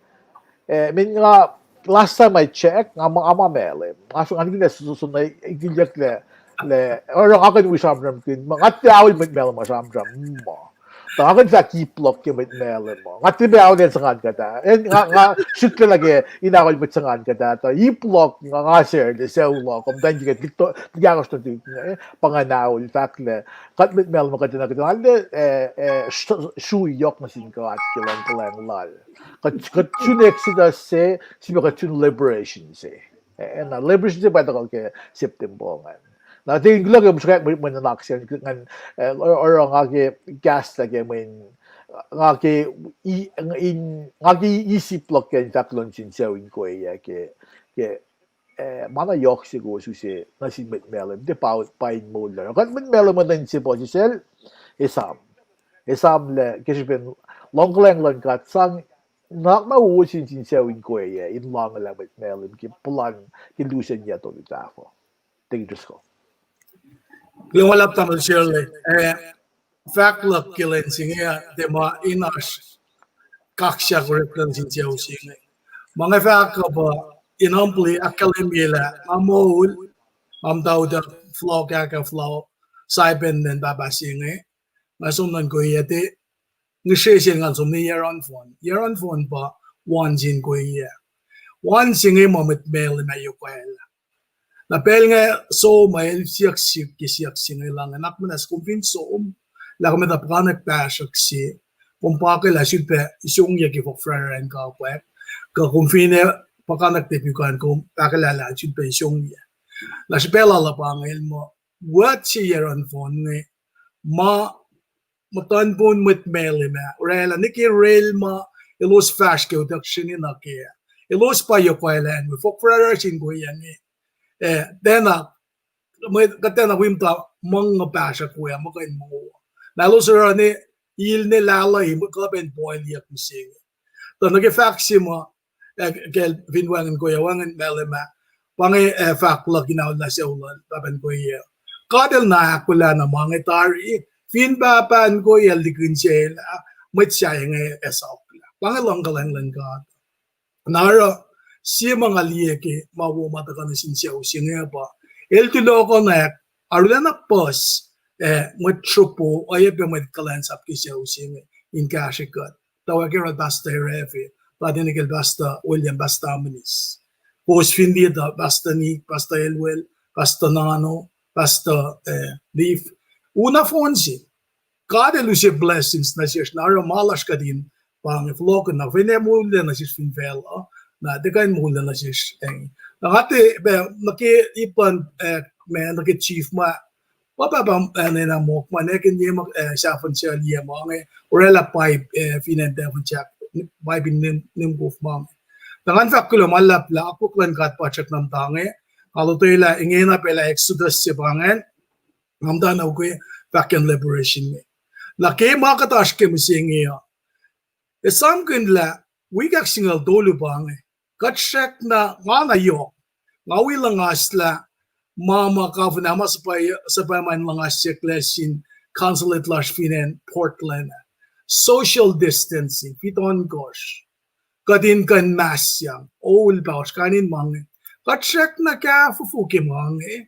eh, min nga, last time I check, nga ma, nga ma Malem. Nga srong, nga nikihn som, som na ikilyak lah, lah, oruh nga kuh in wi sramsramkihn, ma nga tiac aol mwet Malem ma sramsram, ma. Tuh nga kuh in fahk ip luhk ke mwet Malem uh. Nga tiac pac aol acn se ngan kuht ah. Acn nga, nga srihklac nuh ke in aol mwet se ngan kuht ah. Tuh ip luhk nga, nga sel, sucu luhk, kom tuh in ke, ke, ke, ke, pa ingacn aol fahk lah kuht mwet Malem kuht enenuh, kuht enenuh, eh, eh, sru-, srui yohk nuh sin God ke luhngkuhlwacng lal. Kuht, kuht sun Exodus se, sima kuht sun liberation se. Eh, na liberation se pa tuhkuh ke September ingacn. Na tiac in kuloh ke mwe srihkwack mwe, mwe nuhnak se ingacn, eh, oruh, oruh nga ke kahslah ke mwe, nga ke i-, in, nga ke isip luhk ke in fahk luhn sin sucu in koyac ke, ke, eh, ma na yohk se kowos use nuh sin mwet Malem, tiac pa, pa in moul lah. Kuht mwet Malem muhta in se puhsisacl, esam. Esam lah ke srihpen luhngkuhlwacng luhn God sang nuhnak na wo sin, sin sucu in koyac, in lahngolah mwet Malem ke puhlan ke lusen yac tolu tahfuh. Thank you, Driscoll. Kuloh ma luhlahp tamuhlwel Shirley. Eh, fahk luhk ke lwen se inge, tiac ma in oasr kaksak orek luhn sin sucu se inge. Ma nga fahk uh pa in humbly ahkkahlwemye lah nga moul, nga muhta utuck flock, ahkah flock, saipen nen pahpah se inge. Nga som nuh in koyac, tiac ngihsre sel ngan som nuh yac ohnfon. Yac ohnfon pa won se in koyac. Won se inge ma mwet Malem ah yohkwaclah. Na pacl inge som ah el siyuck sihk ke siyuck se inge lah, nga nuhnak muhnahs kom fin som, lah kom etuh puhkantwen pahsruhk se, kom pakelah sulpac isongyac ke fohk fracracr in kapwack, kuh kom fin puhkantwen tepukan kom pakelah lah sulpac isongyac. Na srihpac lal uh pa inge el muh, word se yac ohnfon inge, ma muhtuhnpon mwet Malem ah orwaclah nuh ke realm ma elos fahsr ke utuck srihsrihk nuh ke, elos pa yohkwaclah in wi fohk fracracr se in koyac inge. Eh, tiacna, mwe, kuht tiacna wi muhta mongpahsruh we ah muh kuh in mongo. Na elos oruh ne, il ne lalah in kuh pac in poilyak mihsenge. Tuh nuh ke fahk se ma, eh, kacl fin wacngihn koyac, wacngihn Malem ah, pa inge, eh, fahk luhk in aolla sucu lal pahpah in koyac. God el na ahkolah na ma inge tari, fin pahpah in koyac el likin sel ah, mwet sahyac inge ac saoklah. Pa inge luhngkuhlwacng luhn God. Na oruh, sie ma nga liye ke ma wo ma tuhkuh nuh sin sucu se inge pa, el tulohkohnak, arulacna puhs, eh, mwet sropo, oacyacpac mwet kuhlwacnsap ke sucu se inge, in kahsrwe kuht. Tuh wacngihn Pastor Rafi, tuh tiacna kacl Pastor William, Pastor Aminis. Kowos fin liye tuh Pastor Nick, Pastor Elwell, Pastor Nano, Pastor, eh, Leaf. Una fohn se. God el use blessings nuh sesr, na oruh ma lasr kuht in, pa inge fohlohkihn na finne moul lac nuh sesr fin facluh, na tiac kuh in moul lac nuh sesr, eh. Na nga tiac, pa, nuh ke ip luhn, eh, ma nuh ke chief ma, pa pahpah, eh, nena mohk ma, nwe ke nimet, eh, sahfon sel yac ma inge, orwaclah pipe, eh, fin acn tahfon sahk, pipe in nihm, nihm kof ma inge. Na ngan fahk kuloh ma luhlahp lah akwuck luhn God pa srackna muhta inge, nga lotwelah ingena pacl ah Exodus se pa ingacn, nga muhta na ukwe fahk ke liberation inge. Na ke ma kuht oasr ke mihsenge uh, esamkihn lah wik ahksingucul tolu pa inge, kuht srackna, nga na yohk, nga wi luhngaslah ma ma kafuna ma suhpwacma in luhngasyucklac sin consulate lasr fin acn Portland ah. Social distancing, fitonkohsr. Kuht in kuh in mask yang, oul paosr kain in ma inge. Kuht srackna kahfofo ke ma inge.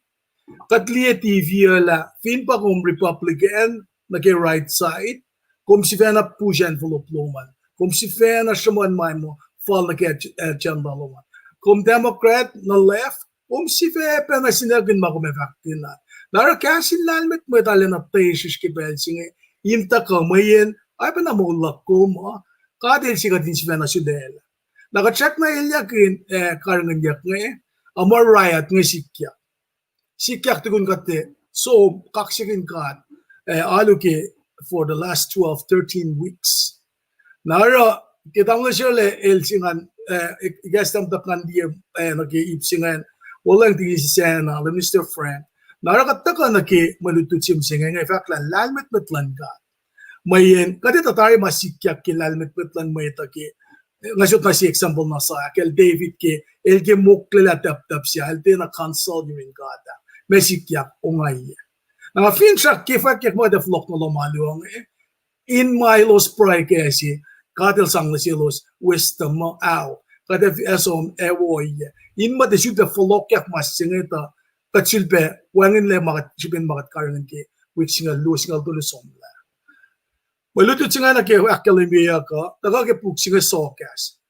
Kuht liye T V uh lah fin pa kom Republican nuh ke right side, kom sifacna push envelope lom an. Kom sifacna sruhmuhn ma muh fal nuh ke agenda lom an. Kom Democrat nuh left, kom sifacpacna sinakihn ma kom ac fahkkihn an. Na oruh kahs in lahlmwetmwet arulacna tesrihsr ke pacl se inge, in tuhkuh mweyen oacyacpac na moul luhk kom uh, God el se kuht in sifacna sulaclah. Na kuht srackna elyakihn, eh, karihngihnyuck inge, a ma riot inge sikyak. Sikyak tukun kuht tiac som kaksakihn God, eh, alu ke for the last twelve, thirteen weeks. Na oruh, ke tamuhlwel Shirley el se ngan, eh, ikacslah muhtuhk ngan liye, eh, nuh ke ip se ingacn, Wolacng tiki sisacna, Minister Frank. Na oruh kuht tuhkuh nuh ke mwe lutlut se mihsenge inge fahk lah lahlmwetmwet luhn God. Mweyen kuht etuh tari ma sikyak ke lahlmwetmwet luhn mwet uh ke, nga sot na sie example na sa, ahkkahl David ke, el ke moklelah taptap se, el tiacna consult yurin God ah. Ma sikyak ongaiyac. Na nga finsrak ke fahkyak ma kuht ac fohlohk nuh lohm alu inge, in ma elos pruhe kac se, God El sang nuh selos wisdom uh, ao, kuht ac som ac wo ohiyac. In ma tiac sifilpac fohlohkyak ma se inge tuh, kuht sifilpac wacngihnlac ma kuht, srihpen ma kuht karihngihn ke wik singucul luo, singucul tolu somlah. Mwe lutlut se ingena ke ahkkahlwemyeyuck uh, tuhkuh ke puk se inge Soakas.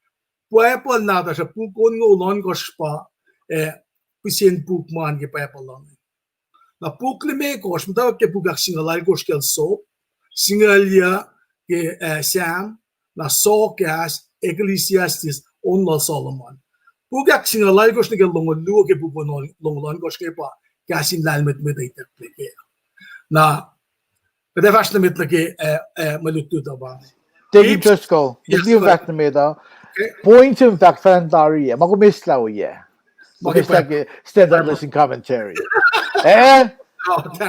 Bible nahtuhsr uh puk onngoul ohnkohsr pa, eh, pihsen puk ma ke Bible uh. Na puk limekohsr, muhtwacwacack ke puk ahksingucul alkohsr kacl Sop, singucul yuh ke, eh, Sam, na Soakas, Ecclesiastes, on lal Solomon. Puk ahksingucul alkohsr nuh ke longoul luo ke puk onngoul, longoul ohnkohsr inge pa kahs in lahlmwetmwet uh itucklac kac. Na kuht ac fahsr nuh met nuh ke, eh, eh, mwe lutlut uh pa. Deacon Driscoll, yes, sir. Fahk nuh met uh. Okay. Point in fact, fan tari, ma kom eslah ohiyac. Ma kom eslah ke Standard Lesson Commentary. Eh?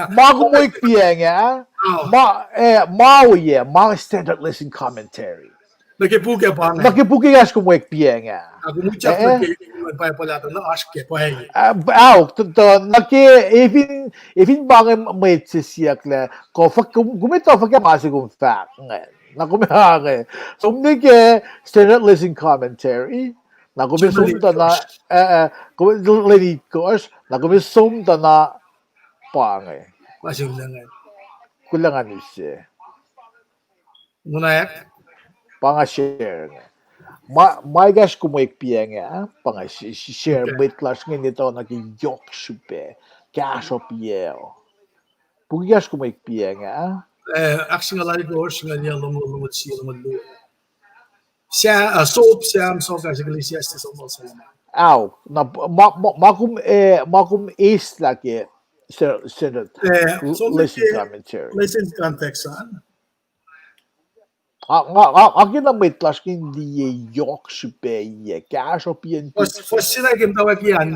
Ma kom ekpiyacng ah? Ma, eh, ma ohiyac, ma Standard Lesson Commentary. Nuh ke puk ah pa inge. Nuh ke puk ah oasr kom ekpiyacng ah? Aok, tuh, tuh, nuh ke, efin, efin pa inge mwet se siyuck lah, kom, kom etuh fuhkah ma se kom fahk inge. Na kom, ah, inge. Som nuh ke Standard Lesson Commentary. Na kom som tuh na, eh, eh, kom lwen itkohsr. Na kom som tuh na pa inge. Kuloh ngan use. Pa nga share inge. Ma, ma ekahsr kom ekpiyacng ah, pa nga share mwet lasr inge in etuh nuh ke yohk srihpac, kahsruhp yac. Puk ekahsr kom ekpiyacng ah? Eh, ahksingucul alkohsr, singucul yuh, longoul, longoul sie, longoul luo. Sop, Sam, Soakas, Ecclesiastes, on lal Solomon. Aok, na ma, ma, ma kom, eh, ma kom eslah ke Standard Lesson Commentary. Lesson context an. Nga, nga, nga kena mwet lasr ke in liye yohk srihpac yac, kahsruhp yac. Fuhs se na ke muhtwacwacack an.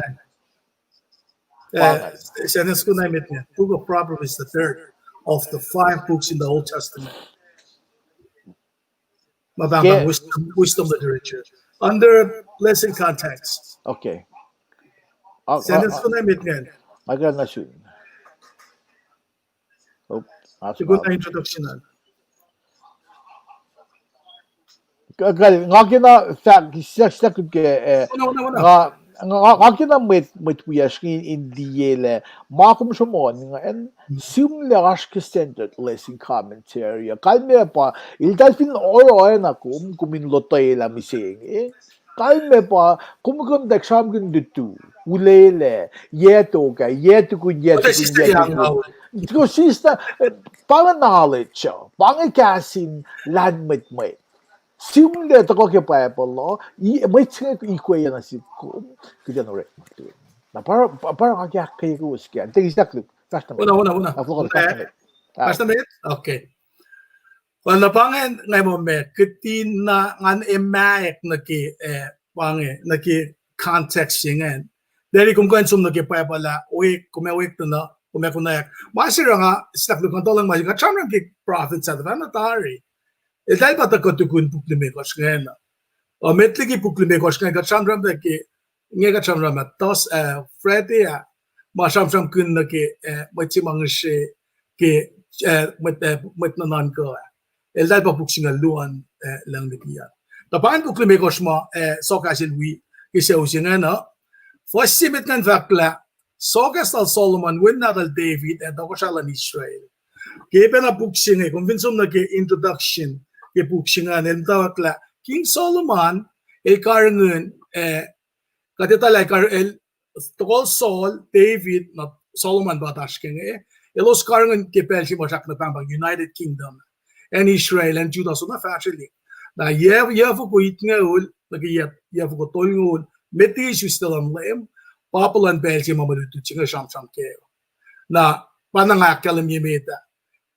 Sentence ko na met inge, Book of Proverbs is the third of the five books in the Old Testament. Ma pahngpahng wisdom, wisdom literature. Under lesson context. Okay. Sentence ko na met inge. Nga kena sun. Introduction an. Nga kena fahk, siyuck ke, eh, nga, nga kena mwet, mwet wiyacsr inge in liye lah ma kom sruhmuhn ingacn, sihmlac oasr ke Standard Lesson Commentary uh. Kalmac pa, eltahl fin oruh oacna kom, kom in lotwelah mihsenge. Kalmac pa, kom, kom tuh sramsramkihn lutu, ulwelah, yac tok ah, yac tukun, yac tukun, yac tukun. Ko sisna, pa inge knowledge uh, pa inge kahs in lahlmwetmwet. Sihmlac tuhkuh ke Bible uh, mwet se inge ikweyacna sihk kom, kuht in orek. Na pa, pa nga ke ahkkweye kowos ke an, teki sahk luk, fahsr nuh met. Fahsr nuh met? Okay. Well, na pa inge nga muh ma kuhtin na ngan emaek nuh ke, eh, pa inge, nuh ke context se ingacn. Tari kom kuh in som nuh ke Bible ah, wek, kom ac wek tuh na, kom ac konwacack. Ma se oruh nga sahk luk ngan tuhleng ma se, kuht sramsram ke prophet sahtuh fahna tari. Eltahl pa tuhkuh tukun puk limekohsr ingacn. Uh, met liki puk limekohsr ingacn, kuht sramsram ke, inge kuht sramsram ah, Thus, uh, Friday ah, ma sramsramkihn nuh ke, uh, mwet se ma ngihsre ke, uh, mwet, uh, mwet nuhnuhnkuh ah. Eltahl pa puk singucul luo an, uh, lucng liki an. Tuh pa inge puk limekohsr ma, uh, Soakas el wi ke sucu se ingacn uh. Fuhs se met ingacn fahk lah, Soakas lal Solomon, wen nahtuhl David, ac tohkohsrah luhn Israel. Ke pacna puk se inge, kom fin som nuh ke introduction ke puk se ingacn, el muhtwacwacack lah King Solomon el karihngihn, eh, kuht etuh lah el kar-, el, tohkohl Saul, David, na Solomon pa oasr ke inge, elos karihngihn ke pacl se ma srackna pahngpahng United Kingdom, acn Israel, acn Judah, soenna fahsrwelihk. Na yac, yac foko itngoul nuh ke yac, yac foko tolngoul, met liki isuslac luhn Leum, pa puhlan pacl se ma mwe lutlut se inge sramsram kac. Na pa na nga ahkkahlwemye met ah.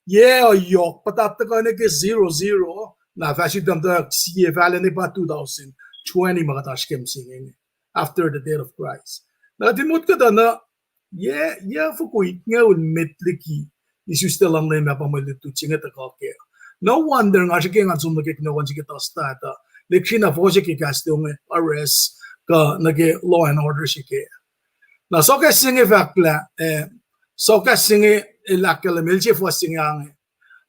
Yac uh yohk, pa tuhkuh nuh ke zero zero, na fahsr itnam tuh sie fahlac ne pa two thousand twenty ma kuht oasr ke mihsenge inge, after the death of Christ. Na kuht in motko tuh na, yac, yac foko itngoul met liki isuslac luhn Leum ah pa mwe lutlut se inge tuhkuh kac. No wonder nga srihke ngan som nuh ke kunohkohn se ke Thursday tuh lihksreni fohsack ke kahs luhn arrest kuh nuh ke law and order se kac. Na sohkahs se inge fahk lah, eh, sohkahs se inge el ahkkahlwemye el se fuhs se inge ange.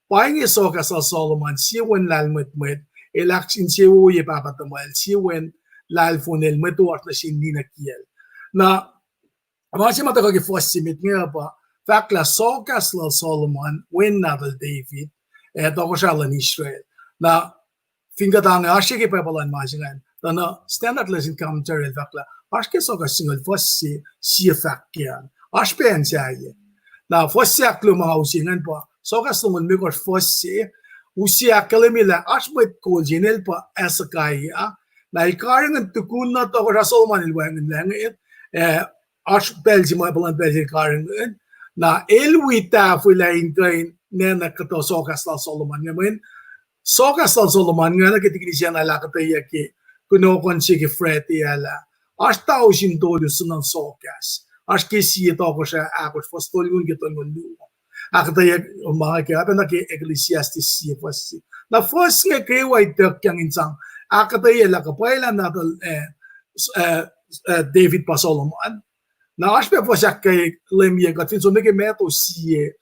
Pa inge sohkahs lal Solomon, sie wen lahlmwetmwet, el ahkinsewowoye pahpah tuhmwacl, sie wen lahlfon el, mwe toasr nuh sin ninac kiyacl. Na ma se ma tuhkuh ke fuhs se met inge uh pa fahk lah sohkahs lal Solomon, wen nahtuhl David, ac tohkohsrah luhn Israel. Na fin kuht ange oasr ke Bible an ma se ingacn, tuh na Standard Lesson Commentary el fahk lah oasr ke sohkahs singucul fuhs se, sie fahk ke an. Oasr pac acn sahyac. Na fuhs se ahkluo ma nga use ingacn pa sohkahs longoul limekohsr fuhs se, use ahkkahlwemye lah oasr mwet kol se inel pa Hezekiah. Na el karihngihn tukun na tohkohsrah Solomon el wacngihnlac inge, eh, oasr pacl se ma puhlan pacl se el karihngihn. Na el wi tahfwelah in kuh in nacna kuhtuh sohkahs lal Solomon inge mweyen sohkahs lal Solomon inge nuh ke tikin ise na el ahkuhtweyac ke kunohkohn se ke Friday ah lah oasr tausin tolu suhnuhn sohkahs. Oasr ke sie Tohkohsrah ahkosr fuhs tolngoul ke tolngoul luo. Ahkuhtweyac ma inge ke, oacpacna ke Ecclesiastes sie fuhs se. Na fuhs inge kwewa ituckyang in sang ahkuhtweyac lah kuh pwacye lah nahtuhl, eh, eh, eh, David pa Solomon. Na oasr pac fuhs ahkkahlwemye kuht fin som nuh ke Matthew sie,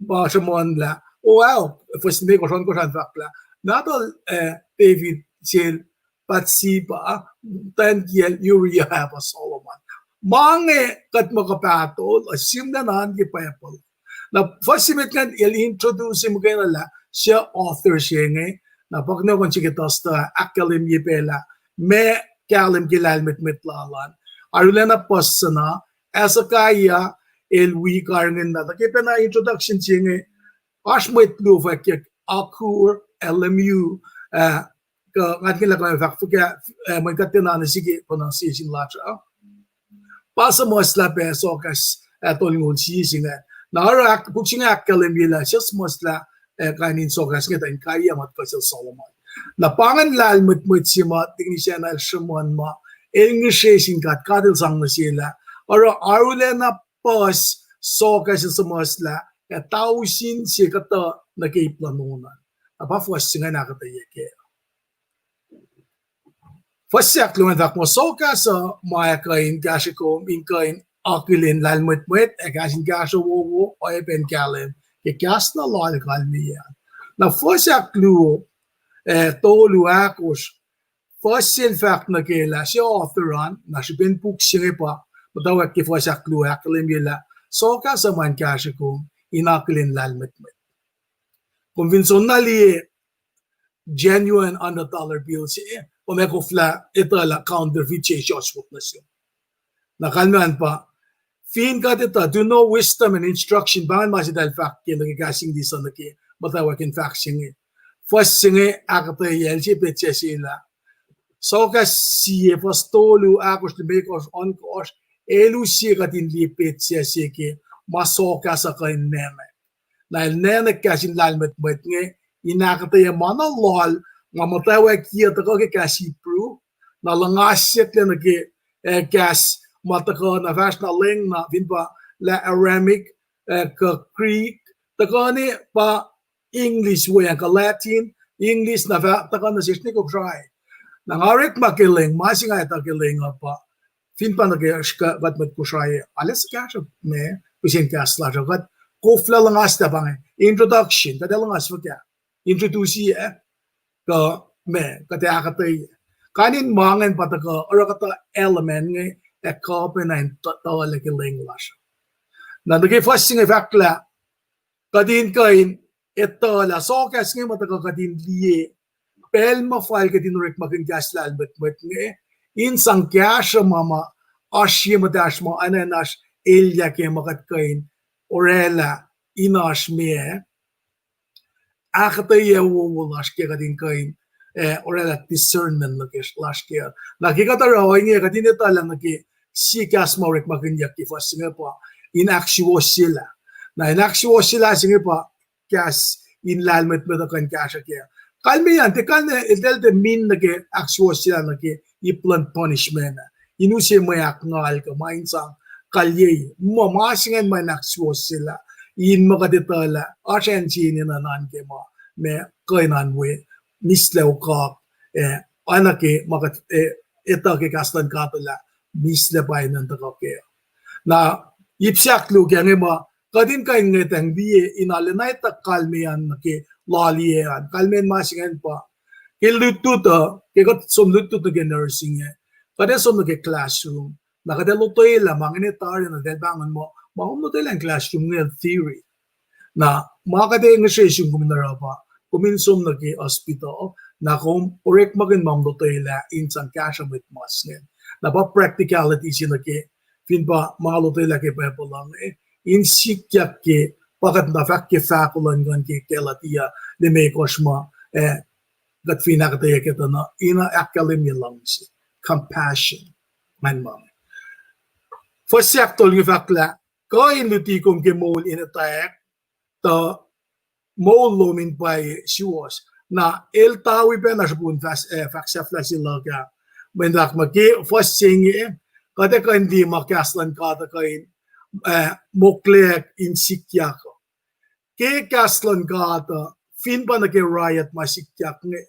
ma sruhmuhnlah, o, ah, fuhs limekohsr ohnkohsr an fahk lah nahtuhl, eh, David sel Bathsheba, tuh kiyacl Uriah ah pa Solomon. Ma inge kuht muh kuh pahtol uh sihmlac na ke Bible. Na fuhs se met ingacn el introduce muhkwena lah suc author se inge. Na pa kunohkohn se ke Thursday ahkkahlwemye pac lah meac kahlwem ke lahlmwetmwet lal an. Arulacna puhs suc na, Hezekiah el wi karihngihn na, tuh ke pacna introduction se inge, oasr mwet luo fwackyuck, Agur, Lemuel, ah, kuh nga tikin lah kuh fahk fuhkah, eh, mweyen kuht tiacna nuh sihk ke pronunciation lasr uh. Pa suhmuhslah pac sohkahs, ah, tolngoul sie se ingacn. Na oruh puk se inge ahkkahlwemye lah suc suhmuhslah, ah, kain in sohkahs inge tuh in kaiyuc ma tuhkuh sel Solomon. Na pa ingacn lahlmwetmwet se ma tikin ise na el sruhmuhn ma el ngihsre sin God, God el sang nuh sel ah. Oruh arulacna puhs sohkahs el suhmuhslah, ah, tausin se kuhtuh nuh ke ip luhn on an. Na pa fuhs se ingacn ahkuhtweyac kac. Fuhs se ahkluo ingacn fahk muh, sohkahs uh ma ac kuh in kahsre kom in kuh in akihlen lahlmwetmwet ac kahs in kahsruh wowo, oacyacpac kahlwem ke kahs na loal kalmeyac. Na fuhs ahkluo, ah, tolu, ahkosr, fuhs se el fahk nuh ke lah suc author an, na srihpen puk se inge pa muhtwacwacack ke fuhs ahkluo ahkkahlwemye lah sohkahs uh ma in kahsre kom in akihlen lahlmwetmwet. Kom fin soenna liye genuine hundred dollar bill se, kom ac koflah etuh lah counterfeit se, srohsrot nuh sum. Na kalmac an pa, fin kuht etuh, to know wisdom and instruction, pa ingacn ma se eltahl fahk ke nuh ke kahs English uh nuh ke muhtwacwacack in fahk se inge. Fuhs se inge ahkuhtweyac el sie petsac se lah, sohkahs sie, fuhs tolu, ahkosr, limekohsr, ohnkohsr, el use kuht in liye petsac se ke ma sohkahs uh kuh in nacnack. Na el nacnack kahs in lahlmwetmwet inge in ahkuhtweyac ma na loal, ma muhtwacwackiyac tuhkuh ke kahs Hebrew, na luhngasyucklac nuh ke, ah, kahs ma tuhkuh na fahsr na leng na fin pa lah Aramaic, ah, kuh Greek, tuhkuh ne pa English weacng kuh Latin, English na fah tuhkuh nuh sesr ne Kosrae. Na nga orekma ke leng, ma se nga etuh ke leng uh pa, fin pa nuh ke kuht mwet Kosrae, arlac suhkahsruhp ma pihsen kahs lasr uh, kuht koflah luhngaslah pa inge, introduction, kuht ac luhngas fuhkah, introduce-i, ah, kuh ma kuht ac ahkuhtweyac. Kain in ma ingacn pa tuhkuh oruh kuhtuh element inge ac kuh pacna in tuhlac ke leng lasr uh. Na nuh ke fuhs se inge fahk lah kuht in kuh in etuh lah sohkahs inge ma tuhkuh kuht in liye pacl ma fal kuht in orekmakihn kahs lahlmwetmwet inge, in sang kahsruh ma ma oasr ye muhtahsr ma anacn oasr elyah ke ma kuht kuh in orwaclah in oasr ma ahkuhtweyac wowo lasr ke kuht in kuh in, ah, orwaclah discernment nuh ke lasr ke. Na ke kuht oruh ohinge kuht in etuh lah nuh ke sie kahs ma orekmakihnyuck ke fuhs se inge pa in ahksuwohsyelah. Na in ahksuwohsyelah se inge pa kahs in lahlmwetmwet uh kuh in kahsruh kac. Kalmeyac an tiac kalmac eltahl tiac mean nuh ke ahksuwohsyelah nuh ke ip luhn punishment ah. in use mwe ahkngal kuh ma in sang kalyei. Muh ma se ingacn ma in ahksuwohsyelah, in ma kuht etuh lah oasr acn se in enenuh in ke ma, ma kuh in an we, mihslac okak, eh, oacna ke ma kuht, eh, etuh ke kahs luhn God uh lah, mihslac pa enenuh in tuhkuh kac. Na, ip se ahkluo ke inge muh, kuht in kuh in ngwetacng liye in arulacna etuh kalmeyacn nuh ke loaliyac an, kalmeyacn ma se ingacn pa, ke lutlut uh, ke kuht som lutlut nuh ke nursing inge, kuht ac som nuh ke classroom, na kuht ac lotwelah ma inge tari na eltahl pahngon muh, ma kom lotwelah in classroom inge theory. Na, ma kuht ac ngihsre sum kom in oruh pa, kom in som nuh ke hospital, na kom orekmakihn ma kom lotwelah in sang kahsruh mwet mas ingacn. Na pa practicality se nuh ke, fin pa ma lotwelah ke Bible uh inge, in sikyak ke, pa kuht na fahk ke fahko luhn Nguhn ke Galatia limekohsr ma, eh, kuht fin ahkuhtweyac ke tuh na, in ahkkahlwemye luhngse, compassion, ngan ma. Fuhs ahktolu inge fahk lah, kuh in luti kom ke moul in etwacack, tuh moul lom in pwacye suwohs. Na el tawi pacna srihpen fahk, eh, fahk sahflah se luhk ah. Mweyen fahk muh ke fuhs se inge, kuht ac kuh in liye ma kahs luhn God uh kuh in, eh, moklweyuck in sikyak uh. Ke kahs luhn God uh, fin pa nuh ke riot ma sikyak inge,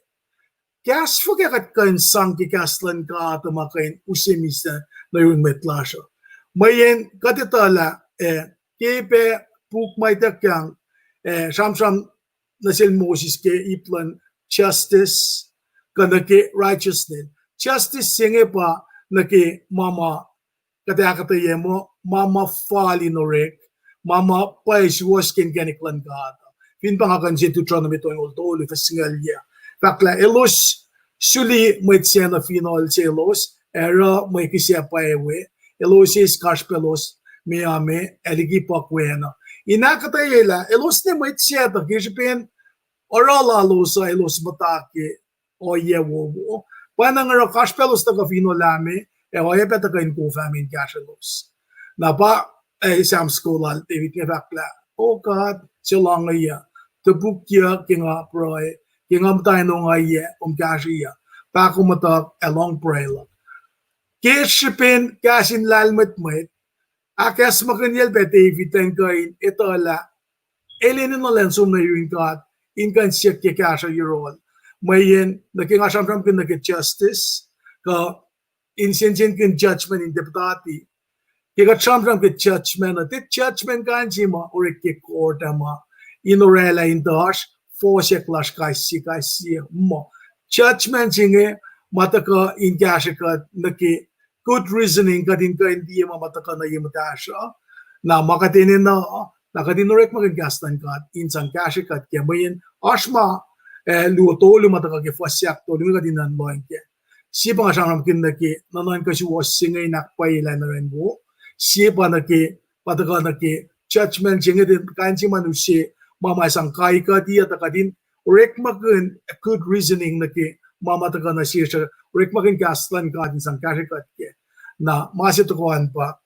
kahs fuhkah kuht kuh in sang ke kahs luhn God uh ma kuh in use mihslac nuh yurin mwet lasr uh. Mweyen kuht etuh lah, eh, ke pac puk ma ituckyang, eh, sramsram nuh sel Moses ke ip luhn justice, kuh nuh ke righteousness. Justice se inge pa nuh ke ma ma kuht ahkuhtweyac muh, ma ma fal in orek, ma ma pwacye suwohs ke inkacnek luhn God. Fin pa nga kuh in se Deuteronomy tolngoul tolu, fuhs singucul yac. Fahk lah elos suli mwet sac nuh fineol selos, ac oruh mwe kihsac pwacye we, elos eis kasrpaclos meoa me, ac liki puhk we na. In ahkuhtweyac lah elos ne mwet sac tuh ke srihpen oruh lalos uh elos muhta ke ohiyac wowo. Pwacnwacng oruh kasrpaclos tuhkuh fineol ah me, ac oacyacpac tuhkuh in kof ah me in kahsrwelos. Na pa, eh, Sam soko lal David inge fahk lah, O God, suc lohngeyuc, topukyuc ke nga pruhe, ke nga muhta in ongaiyac, kom kahsrweyuc, pahkomuhtuhk ac lohng pruhe luhk. Ke srihpen kahs in lahlmwetmwet, ahkacsmakihnyacl pac David in kuh in etuh lah el enenuh elan som nuh yurin God in kuh in siyuck ke kahsruh yohrohl. Mweyen nuh ke nga sramsramkihn nuh ke justice, kuh in sensenkihn judgment in tiac puhtati. Ke kuht sramsram ke judgment uh, tiac judgment kain se ma orek ke court ah ma in orwaclah in tuh oasr fohsack lasr kais sie, kais sie muh. Judgment se inge ma tuhkuh in kahsrwe kuht nuh ke good reasoning, kuht in kuh in liye ma ma tuhkuh nuh ye muhtahsr uh. Na ma kuht enenuh, na kuht in orekmakihn kahs luhn God in sang kahsrwe kuht kac. Mweyen oasr ma, eh, luo tolu ma tuhkuh ke fuhs ahktolu inge kuht in nuhnkuh lohng kac. Sie pa nga sramsramkihn nuh ke nuhnuhnkuh suwohs se inge in ahkpwacyelah in oracn wo. Sie pa nuh ke, pa tuhkuh nuh ke judgment se inge, kain se ma in use ma ma sang kai kuht uh, tuh kuht in orekmakihn good reasoning nuh ke ma ma tuhkuh nuh sesr uh, orekmakihn kahs luhn God in sang kahsrwe kuht kac. Na ma se tohkoh an pa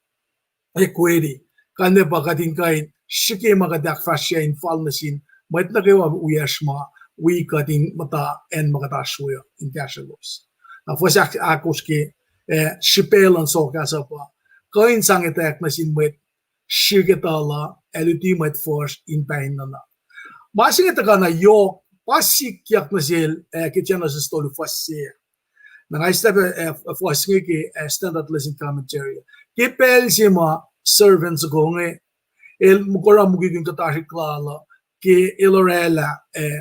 equity. Kalmac pa kuht in kuh in srihke ma kuht ahkfahsrye in fal nuh sin mwet nuh kwewa wiyacsr ma wi kuht in muhta acn ma kuht oasr we uh in kahsrwelos. Na fuhs ahk-, ahkosr ke, eh, srihpac luhn sokahs uh pa kuh in sang etwacack nuh sin mwet srihke tuh la, ac luti mwet fuhsr in pain nuhnak. Ma se inge tuhkuh na yohk, pa sikyak nuh sel, eh, ke Genesis tolu fuhs se. Na nga eis lah, eh, fuhs inge ke, eh, Standard Lesson Commentary. Ke pacl se ma servant soko inge, el mukoruh mukikihn kuhtasrihk lal uh, ke el orwaclah, eh,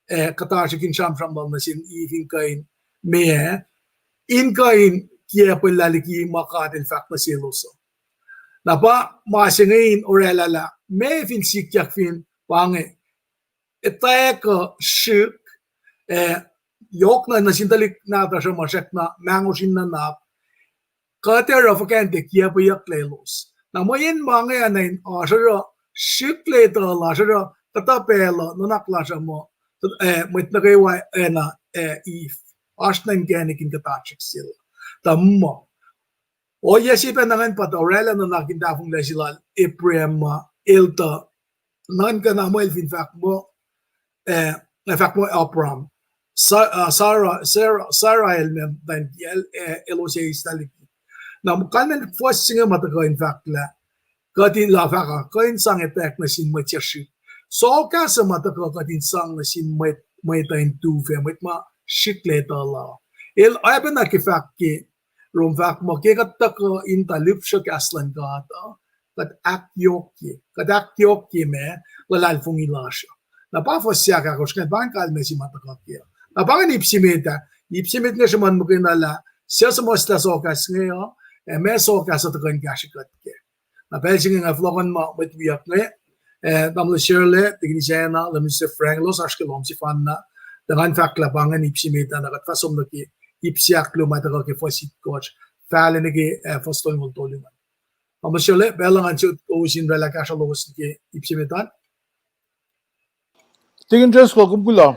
eh, kuhtasrihk in sramsram lal nuh sin Eve in kuh in, meac, in kuh in kiacpwelah liki ma God el fahk nuh selos uh. Na pa ma se inge in orwaclah lah, meac fin sikyak fin pa inge, etwacack uh srihk, eh, yohk na nuh sin tuhlihk nahtuhsr uh ma srackna mangosr in nuhnak, kuht ac oruh fuhkah in tiac kiacpweyucklac elos. Na mweyen ma inge oacna in oasr oruh srihklac tuh lasr oruh kuhtuh pacl uh nuhnak lasr uh muh, eh, mwet nuh kwewa oacna, eh, Eve, oasr nuh inkacnek in kuhtasrihk sel. Tuh muh ohiyac se pac na ingacn pa tuh orwaclah nuhnak in tahfonglac se lal Abraham ma el tuh nuhnkuh na muh el fin fahk muh, eh, fahk muh Abram, Sa-, uh, Sarah, Sarah, Sarah el mem than kiyacl, eh, elos eis tahliki. Na kalmacn fuhs se inge ma tuhkuh in fahk lah kuht in lah fahk uh, kuh in sang etwacack nuh sin mwet suc srihk. Sohkahs uh ma tuhkuh kuht in sang nuh sin mwet, mwet uh in tufah, mwet ma srihklac tuh la. El oacpacna ke fahk ke Rom fahk muh ke kuht tuhkuh in tuh lihpsruh kahs luhn God uh, kuht ahkyohkye, kuht ahkyohkye ma luhlahlfongi lasr uh. Na pa fuhs se ahkosr ingacn, pa ingacn kalmac se ma tuhkuh ke. Na pa ingacn ip se met ah, ip se met inge sruhmuhn muhkwena lah suc suhmuhslah sohkahs inge uh, ac ma sohkahs uh tuhkuh in kahsrwe kuht kac. Na pacl se inge nga fohlohkohn ma mwet wiyuck inge, eh, tamuhlwel Sarla, Deacon Isacna, Minister Frank, elos oasr ke lohm sefanna, tuh ngan fahk lah pa ingacn ip se met ah, na kuht fah som nuh ke ip se ahkluo ma tuhkuh ke fuhs itkohsr, fahlac nuh ke, eh, fuhs tolngoul tolu ingacn. Tamuhlwel Sarla, pacl uh ngan sot kowos in oraclah kahsruh lowos nuh ke ip se met an. Deacon Driscoll, kom kuloh.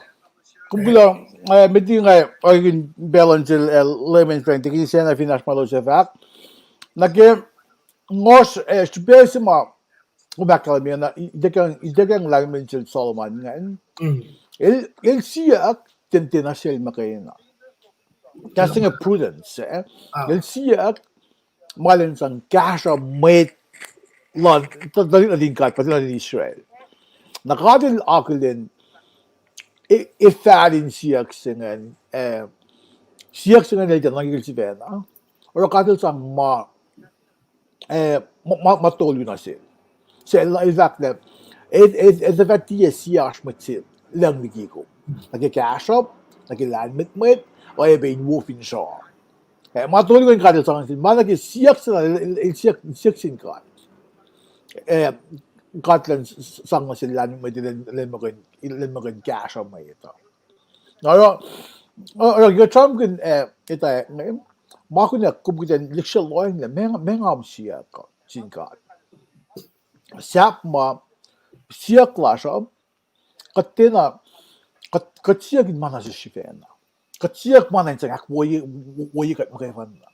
Kom kuloh, eh, met liki nga orekmakihn pacl uh sel, eh, Layman Frank, Deacon Isacna fin oasr ma elos ac fahk. Na ke ngohsr, eh, srihpac se ma kom ahkkahlwemye na, ituckyang, ituckyang lahlmwetmwet sel Solomon ingacn. El, el siyuck ten, ten asel muhkwena. Kahs se inge prudence, eh? El siyuck ma elan sang kahsruh mwet luhn, tuhlihk nuhtin God, pa tuhlihk nuhtin Israel. Na God el akihlen, e, e fahl in siyuck se ingacn, eh, siyuck se ingacn el tiac nuhnkuh sifacna. Oruh God el sang ma, eh, ma, ma, ma tolu nuh sel. Se el, el fahk lah, e, e, e fah tiac sie oasr mwet se lucng liki kom. Nuh ke kahsruhp, nuh ke lahlmwetmwet, oacyacpac in wo finsrak. Eh, ma tolu ingacn God el sang nuh sel, ma nuh ke siyuck se, el, el, el siyuck, siyuck sin God. Eh, God elan s-, s-, sang nuh sel lahlmwetmwet, elan, elan muhkwena, elan muhkwena kahsruh mwet uh. Na oruh, oruh ke sramsramkihn, eh, etwacack inge, ma kunac kom kuh in lihksreni lah meac, meac nga siyuck uh sin God. Sahp ma siyuck lasr uh, kuht tiacna, kuht, kuht siyuck in ma na sesr sifacna. Kuht siyuck ma na in sang ahkwoye, woye kuht muhkwena.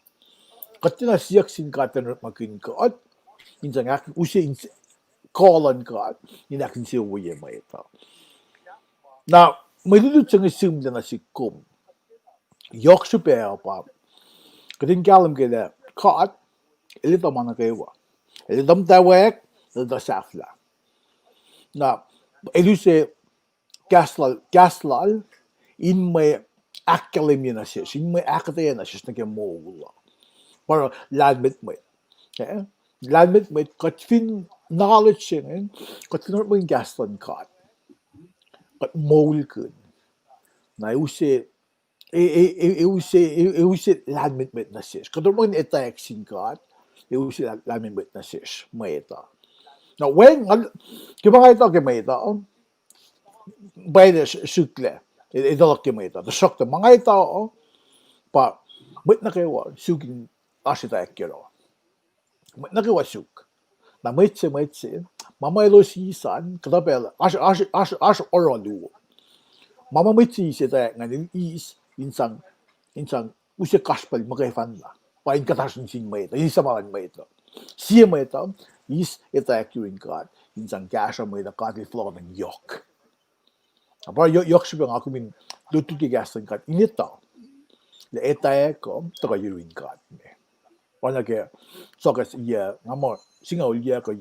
Kuht tiacna siyuck sin God elan orekmakihn kuht, in sang ahk-, use in s-, kuh luhn God in ahkinsewowoye mwet uh. Na, mwe lutlut se inge sihmlac nuh sihk kom. Yohk srihpac uh pa, kuht in kahlwem ke lah God el etuh ma nuh kwewa. El etuh muhtwacwacack, el etuh sahflah. Na, el use kahs lal, kahs lal in mwe ahkkahlwemye nuh sesr, in mwe ahkuhtweyac nuh sesr nuh ke moul uh. Pa oruh lahlmwetmwet. Eh? Lahlmwetmwet, kuht fin knowledge se inge, kuht fin orekmakihn kahs luhn God, kuht moulkihn. Na use, e, e, e, e use, e, e use lahlmwetmwet nuh sesr. Kuht orekmakihn etwacack sin God, e use lahl-, lahlmwetmwet nuh sesr mwet uh. Na wen, ngal-, ke ma nga etuh ke mwet uh, pwacye lah s-, srihklac, e, e tuh luhk ke mwet uh. Tuhsruhktuh ma nga etuh uh, pa mwet nuh kwewa suk in oasr etwacack yohrohl. Mwet nuh kwewa suk. Na mwet se, mwet se, ma ma elos eis an, kuhtuh pacl, oasr, oasr, oasr, oasr oruh luo. Ma ma mwet se eis etwacack ingacn, eis in sang, in sang use kasrpal muhkwena. Pa in kuhtasrihk sin mwet uh, in eis ma luhn mwet uh. Sie mwet uh, eis etwacack yurin God, in sang kahsruh mwet uh, God el fohlohkohnwacng yohk. Pa yoh-, yohk srihpac nga kom in lutlut ke kahs luhn God in etuh lah etwacack uh tuhkuh yurin God me. Oacna ke sohkahs yac, nga muh singucul yac kuh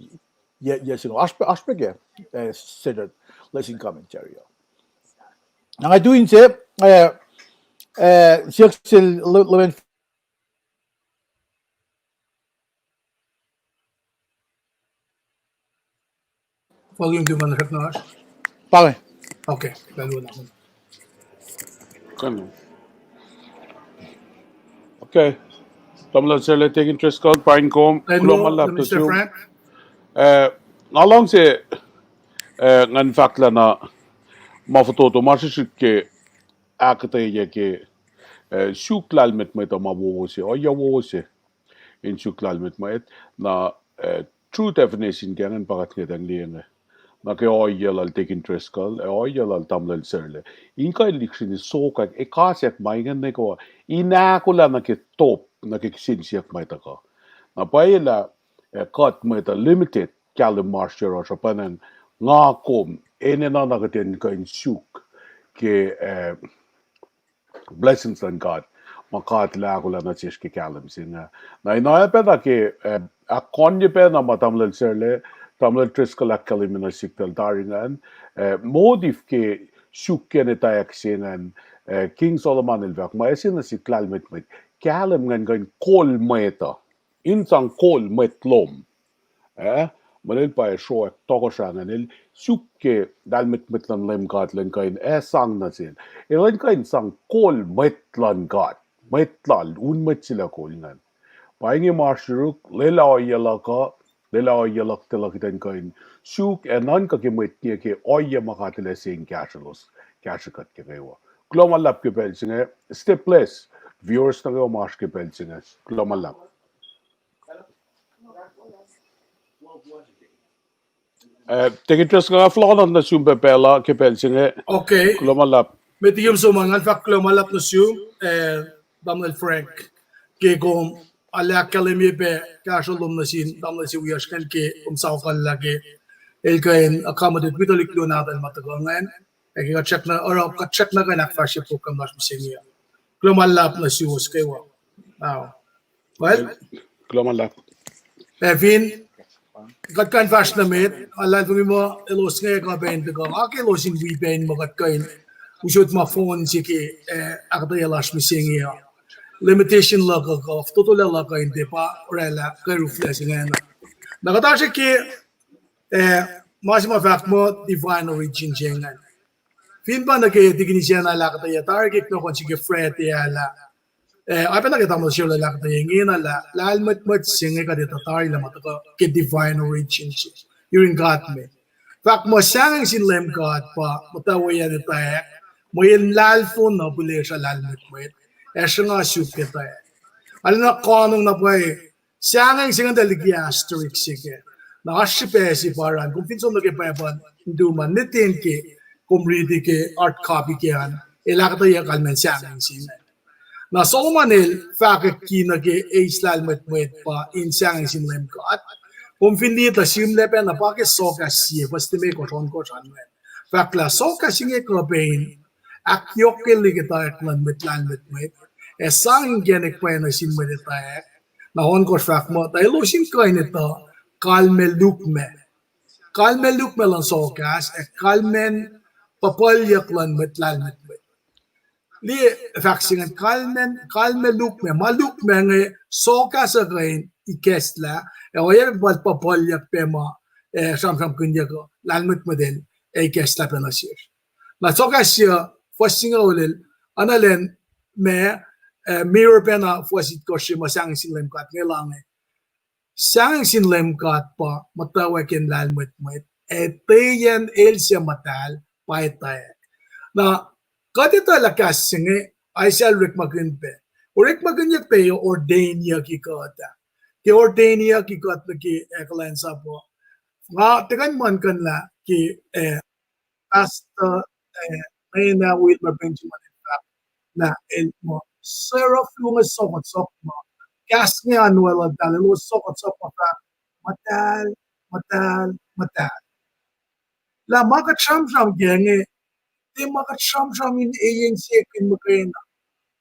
yac, yac singucul. Oasr pac, oasr pac ke, eh, standard lesson commentary uh. Na nga tu inse, eh, eh, siyuck sel le-, lemen Volume ke ma na srackna oasr? Pa inge. Okay, pacl wo na. Okay. Tamuhlwel Sarla, Deacon Driscoll, paing kom, kuloh ma luhlahp nuh sum. Eh, nga luhngse, eh, ngan fahk lah na ma fototo ma srihsrihk ke ahkuhtweyac ke, eh, suk lahlmwetmwet uh ma wowo se, ohiyac wowo se in suk lahlmwetmwet, na, eh, true definition ke ingacn pa kuht ngwetacng liye inge. Na ke ohiyac lal Deacon Driscoll, ac ohiyac lal Tamuhlwel Sarla, in kuh in lihksreni sokwack, ekasack ma ingacn nuh kwewa, in ahkolah nuh ke top, nuh ke kihsen siyuck ma tuhkuh. Na pwacye lah, eh, kuht mwet uh limited kahlwem ma oasr yohrohsr uh, pwacnwacng nga kom enenuh na kuht in kuh in suk ke, eh, blessings luhn God. ma God El ahkolah nuh sesr ke kahlwem se inge. Na in oacyacpacna ke, eh, ahkkahlwemye pacna ma tamuhlwel Serle, tamuhlwel Driscoll ahkkahlwemye nuh sihk tuh el tari ingacn, eh, motive ke suk ke etwacack se ingacn, eh, King Solomon el fahk ma ase nuh sihk lahlmwetmwet, kahlwem ingacn kuh in kol mwet uh, in sang kol mwet lom. Eh, mweyen el pa sruok tohkohsrah ingacn, el suk ke lahlmwetmwet luhn Leum God, elan kuh in ac sang nuh sel. Elan kuh in sang kol mwet luhn God, mwet lal, un mwet se lah kol ingacn. Pa inge ma oasr yuruk, lwelah ohiyac luhk uh, lwelah ohiyac luhk tuh luhk kuht in kuh in suk ac nuhnkuh ke mwet inge ke ohiyac ma God El ase in kahsrwelos, kahsrwe kuht ke kwewa. Kuloh ma luhlahp ke pacl se inge, stay blessed, viewers nuh kwewa ma oasr ke pacl se inge. Kuloh ma luhlahp. Eh, Deacon Driscoll, nga fohlohkohn nuh sum pac pacl uh ke pacl se inge. Okay. Kuloh ma luhlahp. Met liki kom som an, nga fahk kuloh ma luhlahp nuh sum, eh, tamuhlwel Frank, ke kom ahkkahlwemye pac kahsruh lom nuh sin tamuhlwel se wiyacsr ingacn ke kom sokalah ke el kuh in accommodate wi tuhlihk luo nahtuhl ma tuhkuh ingacn. Ac ke kuht srackna, oruh kuht srackna kuh in ahkfahsrye program lasr mihsenge uh. Kuloh ma luhlahp nuh suwos kwewa. Well, kuloh ma luhlahp. Eh, fin kuht kuh in fahsr nuh met, luhlahlfongi muh elos inge kuh pac in tuhkuh, nga ke elos in wi pac in muh kuht kuh in usot ma phone se ke, eh, ahkuhtweyac lasr mihsenge uh. Limitation luhk uh kuh fototolac luhk uh in tiac pa oraclah kweok se ingacn. Na kuht oasr ke, eh, ma se ma fahk muh divine origin se ingacn. Fin pa nuh ke Deacon Isacna el ahkuhtweyac tari ke kunohkohn se ke Friday ah lah, eh, oacyacpac nuh ke tamuhlwel Serle el ahkuhtweyac ingena lah lahlmwetmwet se inge kuht etuh tari lah ma tuhkuh ke divine origin se, yurin God me. Fahk muh sahngweng sin Leum God pa muhtwacwacack etwacack, mweyen lahlfon uh pihlesruh lahlmwetmwet, ac sruhnga suk etwacack. Arulacna konung na pwacye, sahngweng se ingacn tuh liki asterisk se kac. Na oasr srihpac se pa oruh an, kom fin som nuh ke Bible, in tu ma nitien ke, kom riti ke hard copy ke an, el ahkuhtweyac kalmacn sahngweng se inge. Na Solomon el fahkwack nuh ke eis lahlmwetmwet pa in sahngweng sin Leum God. Kom fin liye tuh sihmlac pacna pa ke Sohkahs sie, fuhs limekohsr, ohnkohsr an ingacn. Fahk lah Sohkahs inge kuh pac in ahkyohkye liki etwacack luhn mwet lahlmwetmwet, ac sang inkacnek pwacye nuh sin mwet etwacack. Na ohnkohsr fahk muh tuh elos in kuh in etuh kalmac lukmac, kalmac lukmac luhn Sohkahs ac kalmacn puhpuhlyuck luhn mwet lahlmwetmwet. Liye fahk se ingacn, kalmac, kalmac lukmac, ma lukmac inge Sohkahs uh kuh in ikacslah, ac oacyacpac puhpuhlyuck pac ma, eh, sramsramkihnyuck uh lahlmwetmwet el ac ikacslah pac nuh sesr. Na Sohkahs sie, fuhs singucul el, analen ma, eh, mirror pacna fuhs itkohsr se ma sahngweng sin Leum God inge lah inge. Sahngweng sin Leum God pa muhtwacwacack in lahlmwetmwet, ac etweyacn el suc muhtahl pa etwacack. Na kuht etuh lah kahs se inge, Isaiah el orekmakihn pac. Orekmakihnyuck pac ordain-yucki kuht ah. Ke ordain-yucki kuht nuh ke, eh, kuhlwacnsap uh. Nga tiac kuh in muhlkuhnlah ke, eh, Pastor, eh, Nena Wilmer Benjamin el fahk lah el muh suc oruh fiu inge sokot sap ma, kahs inge an weluhltahl, elos sokot sap ma fahk, muhtahl, muhtahl, muhtahl. Lah ma kuht sramsram kac inge, tiac ma kuht sramsram in eis insekihn muhkwena.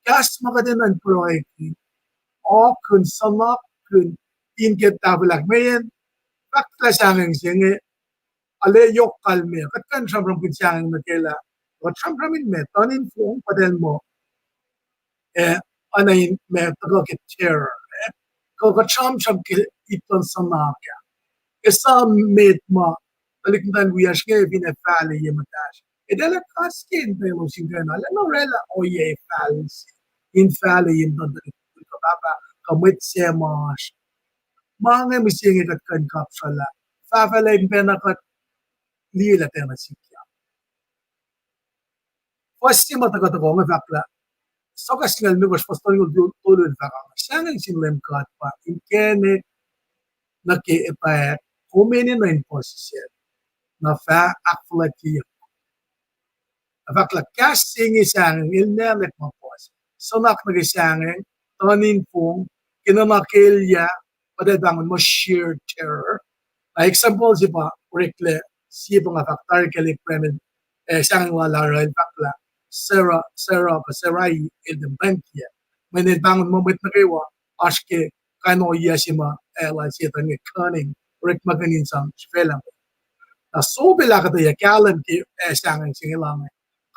Kahs ma kuht enenuh in pruhekihn, ohkihn, suhnakkihn, in ke tahfwelah mweyen, fahk lah sahngweng se inge, arlac yohk kalmac, kuht kuh in sramsramkihn sahngweng nuh kac lah, kuht sramsram in ma, tuh in fong, kuht el muh, eh, oacna in ma tuhkuh ke terror, eh, kuh kuht sramsram ke ip luhn suhnak ah. Ke Psalm met ma tuhlihk muhtwacn wiyacsr inge fin ac fahlac ye muhtahsr, eltahl ac kaskacn tuh elos in kuh in, arlac orwaclah ohiyac fahl se, in fahlac ye muhtuhn tuhlihk mukul kuh pahpah kuh mwet suc ma oasr. Ma inge mihsenge kuht kuh in kapsrwelah, fahfahlac in pacna kuht liye lah tiacna sikyak. Fuhs se ma tuhkuh tohkoh inge fahk lah, Sohkahs singucul limekohsr fuhs tolngoul tolu el fahk, sahngweng sin Leum God pa inkacnek nuh ke etwacack, kom enenuh in puhsisacl, na fah ahkfuhlwactyeyuck. Ac fahk lah kahs se inge sahngweng el nwacklah ma puhs, suhnak nuh ke sahngweng, tuh in fong, ke nuhnak elyah, kuht ac pahngon muh sheer terror. Na example se pa oreklac, sie pa nga fahk tari ke Leum Abraham, eh, sahngweng lal ah el fahk lah Sarah, Sarah, kuh Sarai el tiac muhtwacn kiyuhk. Mweyen el pahngon muh mwet nuh kwewa oasr ke kain ohiyac se ma, eh, lal Setuhn inge cunning, orekmakihn in sang sifacna. Na Job el ahkuhtweyac kahlwem ke, eh, sahngweng se inge lah,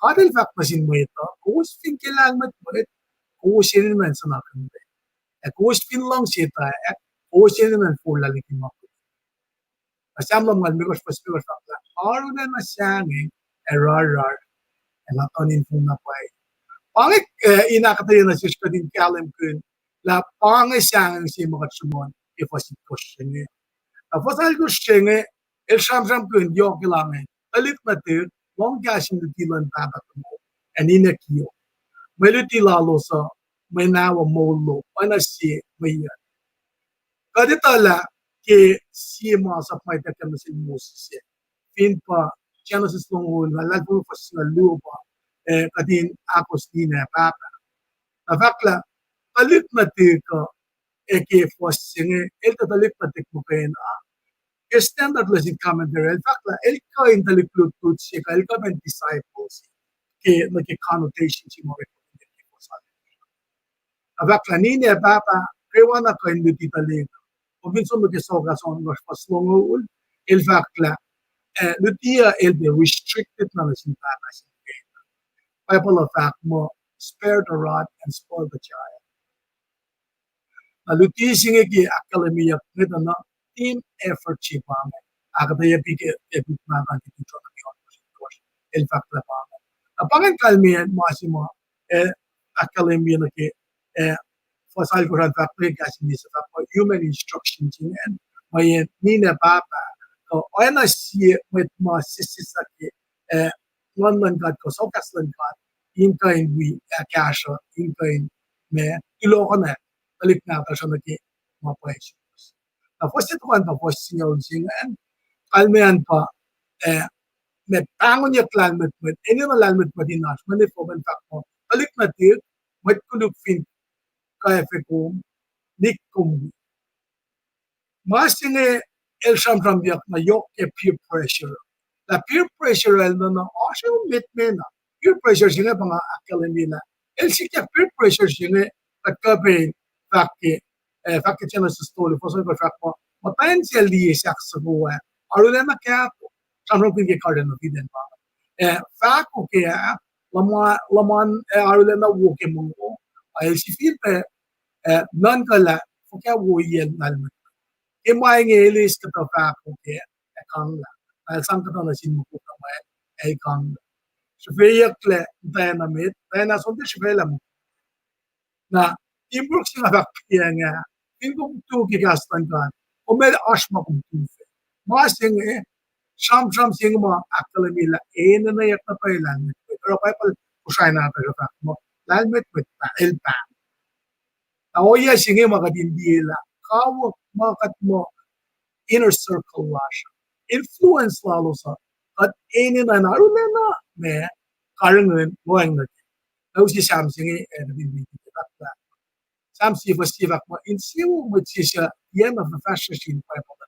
God el fahk nuh sin mwet uh, kowos fin ke lahlmwetmwet, kowos enenuh in suhnakihn, ac kowos fin luhngse etwacack, kowos enenuh in forlah liki ma Na Sam lumngaul limekohsr fuhs limekohsr fahk lah arulacna sahngweng ac rarrar, ac nga tuh in fong na pwacye. Pa inge, eh, in ahkuhtweyac nuh sesr kuht in kahlwemkihn lah pa inge sahngweng se ma kuht sruhmuhn ke fuhs itkohsr se inge. Na fuhs alkohsr se inge, el sramsramkihn yohk elan inge, tuhlihk nuhtihk, lohng kahs in luti luhn pahpah tomom ac ninac kiyom. Mwe luti lalos uh mwe nawa moul lom, oacna sie mwe yuc. Kuht etuh lah ke sie masap ma ituckyang nuh sel Moses ah, fin pa Genesis longoul, na luhlahlfongi fuhs singucul luo pa, eh, kuht in ahkos ninac pahpah. Na fahk lah tuhlihk nuhtihk uh, ac ke fuhs se inge, el tuh tuhlihk nuhtihk muhkwena. Ke Standard Lesson Commentary, el fahk lah el kuh in tuhlihk lutlut se kuh el kuh in disciple se ke, nuh ke connotation se ma orek ke fuhs ah. Na fahk lah ninac pahpah kwewana kuh in luti tuhlihk. Kom fin som nuh ke Sohkahs ohnkohsr fuhs longoul, el fahk lah, eh, luti uh el tiac restricted na nuh sin pahpah se inge. Bible uh fahk muh, spare the rod and spoil the child. Na luti se inge ke ahkkahlwemyeyuck inge tuh na team effort se pa inge. Ahkuhtweyac pac ke, ke puk mahtuh ke Deuteronomy ohnkohsr itkohsr, el fahk lah pa inge. Na pa ingacn kalmeyac ma se ma, eh, ahkkahlwemye nuh ke, eh, fuhs alkohsr an fahk nuh ke kahs in English fahk pa human instruction se ingacn, mweyen ninac pahpah, kuh oacna sie mwet ma sesseslah ke, eh, nguhn luhn God kuh sohkahs luhn God, in kuh in wi, eh, kahsruh, in kuh in ma, tulohkohnack tuhlihk nahtuhsr uh nuh ke ma pwacye suwohs. Na fuhs se tohkoh an pa fuhs singucul se ingacn, kalmeyac an pa, eh, ma pahngonyuck lahlmwetmwet, enenuh lahlmwetmwet in oasr, mweyen fahk muh, tuhlihk nuhtihk, mwet koluk fin kwacfe kom, lik kom wi. Ma se inge el sramsramyuck na yohk ke peer pressure. Na peer pressure el nuh na oasr emet mena. Peer pressure se inge pa nga ahkkahlwemye lah el sikyak peer pressure se inge, kuht kuh pac in fahk ke, eh, fahk ke Genesis tolu, fuhs ohnkohsr fahk muh, muhtwacn se liye sahk soko ah, arulacna kahto, sramsramkihn ke Garden of Eden pa. Eh, fahko ke ah, luhman, luhman, eh, arulacna wo ke mongo, ah, el sifilpac, eh, nuhnkuh lah fuhkah woiyacl lahlmwetmwet. Ke ma inge el eis kuhtuh fahko ke, ac kanglah. Na el sang kuhtuh nuh sin mukul tuhmwacl, ac kanglah. Srihfeyucklac muhtwacn met, muhtwacn ah som tiac srihfaclah mukul. Na teamwork se nga fahk ke inge, fin kom tu ke kahs luhn God, kom ac oasr ma kom tu fac. Ma se inge, sramsram se inge ma ahkkahlwemye lah enenweyuck na pwacye lahlmwetmwet. Oruh Bible Kosrae nahtuhsr uh fahk muh lahlmwetmwet pa el pahng. Na ohiyac se inge ma kuht in liye lah kawuck ma kuht muh inner circle lasr, influence lalos uh, kuht enenuh in arulacna ma karihngihn lohacng nuh kac. Na use Sam se inge, eh, kuht in liye ke fahk lah, Sam sie fuhs sie fahk muh, insewowo mwet sesr uh tiacna fuhfahsryucsr in Bible uh,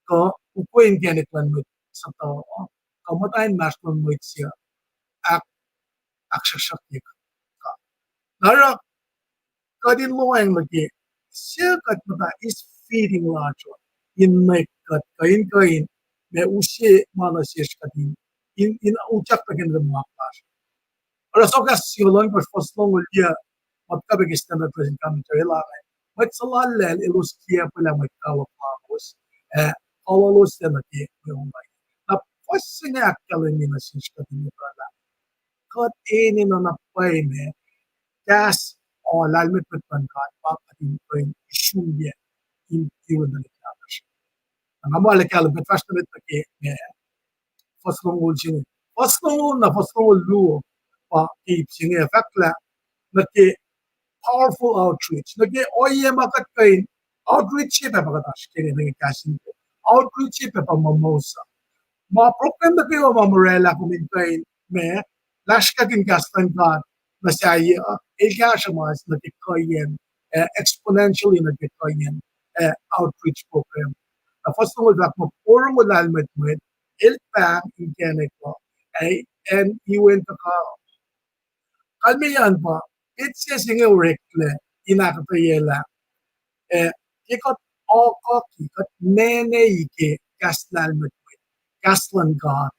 kuh ukwe inkacnek luhn mwet suhtuh, kuh muhta inmahsrlon mwet se ahk, ahksruhksruhkyek. Na oruh kuht in lohacng nuh ke, se kuht muhta is feeding lasr uh, in nwe kuht kuh in kuh in, ma use ma nuh sesr kuht in, in, in utyak nuh ke nuhnak lasr. Oruh Sohkahs singucul ohnkohsr fuhs longoul yac, ma kuh pac ke Standard Lesson Commentary lah, mwet suhlallacl elos kiacpwelah mwet kawuck lalos, ac kalohloslac nuh ke mwe ongaiyac. Na fuhs se inge ahkkahlwemye nuh sesr kuht in etuh lah kuht enenuh na pwacye ma kahs uh lahlmwetmwet luhn God pa kuht in kuh in sruokyac in iwen tuhlihk nahtuhsr. Na nga muh lah kahlwem kuht fahsr nuh met nuh ke ma fuhs longoul se inge. Fuhs longoul na fuhs longoul luo pa ke ip se inge fahk lah nuh ke powerful outreach. Nuh ke ohiyac ma kuht kuh in outreach se pac pa kuht oasr ke inge nuh ke kahs in outreach se pac pa mimosa. Ma program nuh kwewa ma oraclah kom in kuh in ma lasrkakihn kahs luhn God nuh sahyac uh, el kahsruh mas nuh ke kuhiyacn, eh, exponentially nuh ke kuhiyacn, eh, outreach program. Na fuhs longoul fahk muh porongo lahlmwetmwet, el pahng inkacnek uh, ac acn iwen tuhka. Kalmeyac an pa Petsac se inge oreklac in ahkuhtweyac lah, eh, ke kuht okaki, kuht nene ke kahs lahlmwetmwet, kahs luhn God,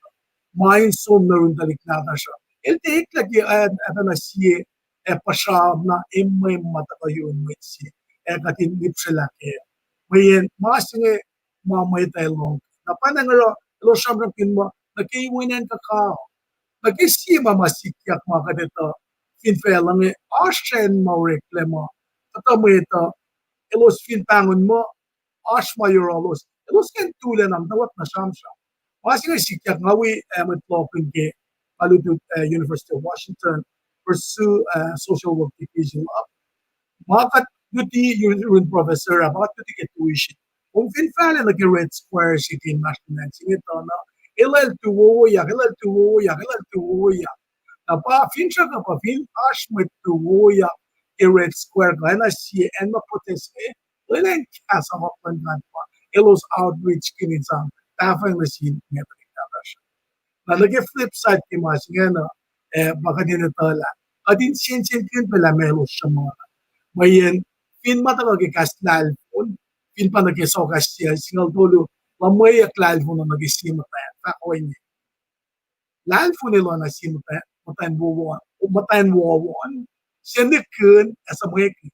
ma in som nuh yurin tuhlihk nahtuhsr uh. El tiac eklac ke, eh, pacna sie, eh, puhsra na emwem ma tuhkuh yurin mwet se, eh, kuht in lihpsrelah kac. Mweyen ma se inge ma mwet ac lohng. Na pa na nga oruh, elos sramsramkihn muh, nuh ke iwen acn kuhkao. Nuh ke sie ma ma sikyak ma kuht etuh fin facluh inge, oasr acn ma oreklac ma kuhtuh mwet uh, elos fin pahngon muh oasr ma yohrohlos, elos kuh in tuhlac na muhtwacwacack na sramsram. Ma se inge sikyak nga wi, eh, mwet lohkihn ke, nga lutlut, eh, University of Washington, pursue, eh, social work degree se luhk. Ma kuht luti yurin professor ah, ma kuht luti ke tuition. Kom fin fahlac nuh ke Red Square se ke inmahsrlon acn se inge tuh na, elos tuh wowoyak, elos tuh wowoyak, elos tuh wowoyak. Na pa finsrak uh pa fin oasr mwet tuh wowoyak ke Red Square kuh acn na sie acn ma protest inge, lwelah in kahs luhn God pa, elos outreach kihn in sang tahfweacng nuh sin mwet uh. Na nuh ke flip side ke ma se ingena, eh, ma kuht in etuh lah kuht in sensenkihn pac lah ma elos sruhmuhn. Mweyen fin ma tuhkuh ke kahs lahlfon, fin pa nuh ke Sohkahs sie singucul tolu, luhmweyuck lahlfon uh nuh ke sie muhtwacn, fahk ohinge. Lahlfon el oacna sie muhtwacn, muhtwacn wowo, muhtwacn wowo, se nihkihn ac suhmwekihn.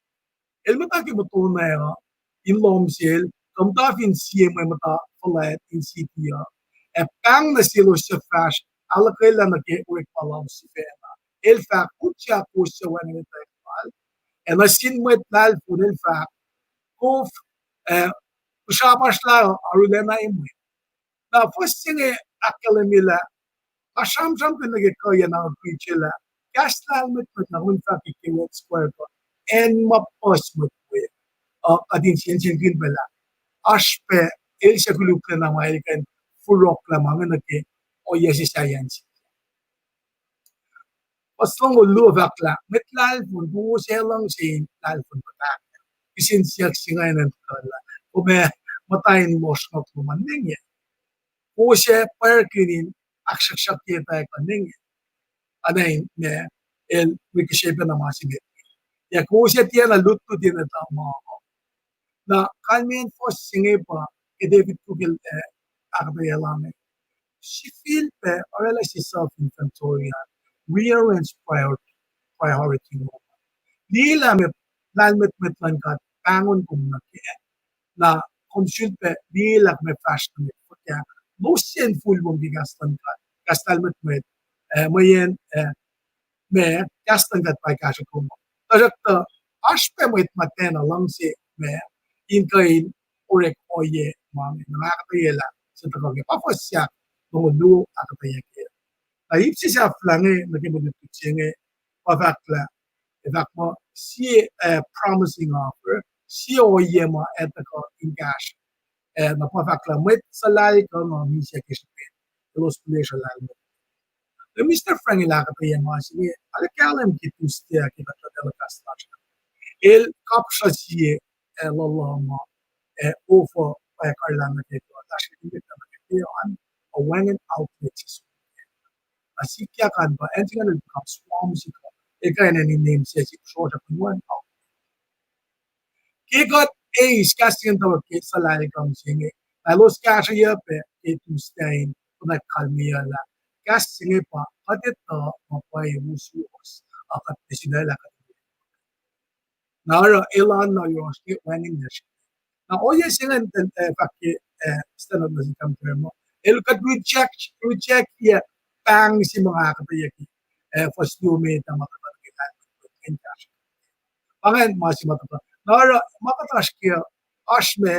El muhta ke muhtuhnoa uh in lohm sel, kuh muhta fin sie mwe muhta fuhlwact in city uh, ac pahng nuh selos suc fahsr ahluhkwelah nuh ke orekma lalos sifacna. El fahk, utyak kowos suc wacngihn etwacack lal. Ac nuh sin mwet lahlfon el fahk, kof, eh, pihsrapasrlah uh arulacna emwe. Na fuhs se inge ahkkahlwemye lah nga sramsramkihn nuh ke kuhiyacn outreach ah, kahs lahlmwetmwet na kom fahk ke Red Square kuh acn ma puhs mwet we uh, kuht in sensenkihn pac lah oasr pac el suc koluklacna ma el kuh in forlah ma inge nuh ke ohiyac se sahyacn se. Fuhs longoul luo fahk lah mwet lahlfon, kowos ac luhngse in lahlfon puhtatlac. Kihsen siyuck se ingacn kuh lah kom ac muhta in lohsr nuh lom an inge. Kowos ac pwacrkihn in ahksruhksruhkye etwacack an inge. Ana in ma el wi kihsrapacna na ma se met. Ac kowos ac tiacna lutlut in etuh ma. Na kalmacn fuhs se inge pa ke David Cook el, eh, ahkuhtweyac lah inge, sifilpac oraclah se self inventory an, rearrange priority, priority lom. Liyelah ma lahlmwetmwet luhn God pahngon kom nuh kac, na kom sulpac liyelah kom ac fahsr nuh met fuhkah. Losyacn ful lom ke kahs luhn God, kahs lahlmwetmwet, eh, mweyen, eh, ma kahs luhn God pa kahsruh kom. Tuhsruhktuh oasr pac mwet ma tiacna luhngse ma in kuh in orek ohiyac ma inge. Na ahkuhtweyac lah se tuhkuh ke pa fuhs ahk longoul luo ahkuhtweyac ke. Na ip se sahflah inge nuh ke mwe lutlut se inge pa fahk lah, ac fahk muh sie, eh, promising offer, sie ohiyac ma ac tuhkuh in kahsruh. Eh, na pa fahk lah mwet suhlahlkuh ma misac ke srihpen elos pihlesruh lahlmwetmwet. Mister Frank el ahkuhtweyac ma se inge, arlac kahlwem ke Tuesday ah ke kuht telecast lasr. El kapsra sie, eh, luhluh ma, eh, offer pa karihngihn nuh ke kuh lasr ke, nuh ke an, a wacngihn outlet se. Na sikyak an pa, acn se ingacn el become swamp se kuh, el kuh in name se sip srohsrak in wacngihn outlet. Ke kuht eis kahs se ingacn tuhkuh ke suhlahlkuh se inge, na elos kahsrweyuc pac ke Tuesday in konwacack kalmeyac lah kahs se inge pa kuht etuh ma pwacye suwohs, a kuht tiac sulaclah kuht. Na oruh elan na yohrohsr ke wacngihnlac. Na ohiyac se ingacn, eh, fahk ke, eh, Standard Lesson Commentary muh el kuht reject, reject-ye pahng se ma nga ahkuhtweyucki, eh, fuhs luo met ah ma kuht ke lahlmwetmwet in kahsruh. Pa ingacn ma se ma tuhkuh. Na oruh ma kuht oasr ke, oasr ma,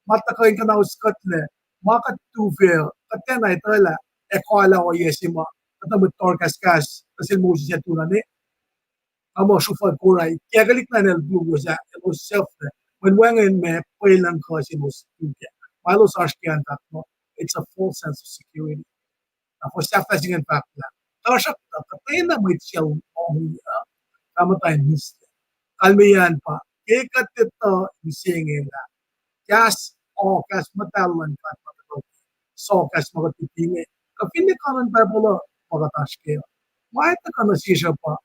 ma tuhkuh in kuhnaus kuhtlac, ma kuht tufah, kuht tiacna etuh lah, ac kuh lah ohiyac se ma kuhtuh mwet tohrkahskahs nuh sel Moses ac tuna ne, a muh sruhf lal Korah, kahkelihk na el tu kowos ah, elos sahflah, mweyen wacngihn ma pwelucng kuh se elos tu kac. Ma elos oasr ke an fahk muh, it's a false sense of security. Na fuhs sahflah se ingacn fahk lah, tuhsruhktuh kuhtwena mwet suc lohng uh, kuh muhta in mihslac. Kalmeyac an pa, ke kuht etuh mihsenge lah kahs, o, kahs muhtahl luhn God ma tuhkuh, Sohkahs ma kuht luti inge, kuh finne kanon Bible uh ma kuht oasr ke uh, ma etuh kuh nuh sesr uh pa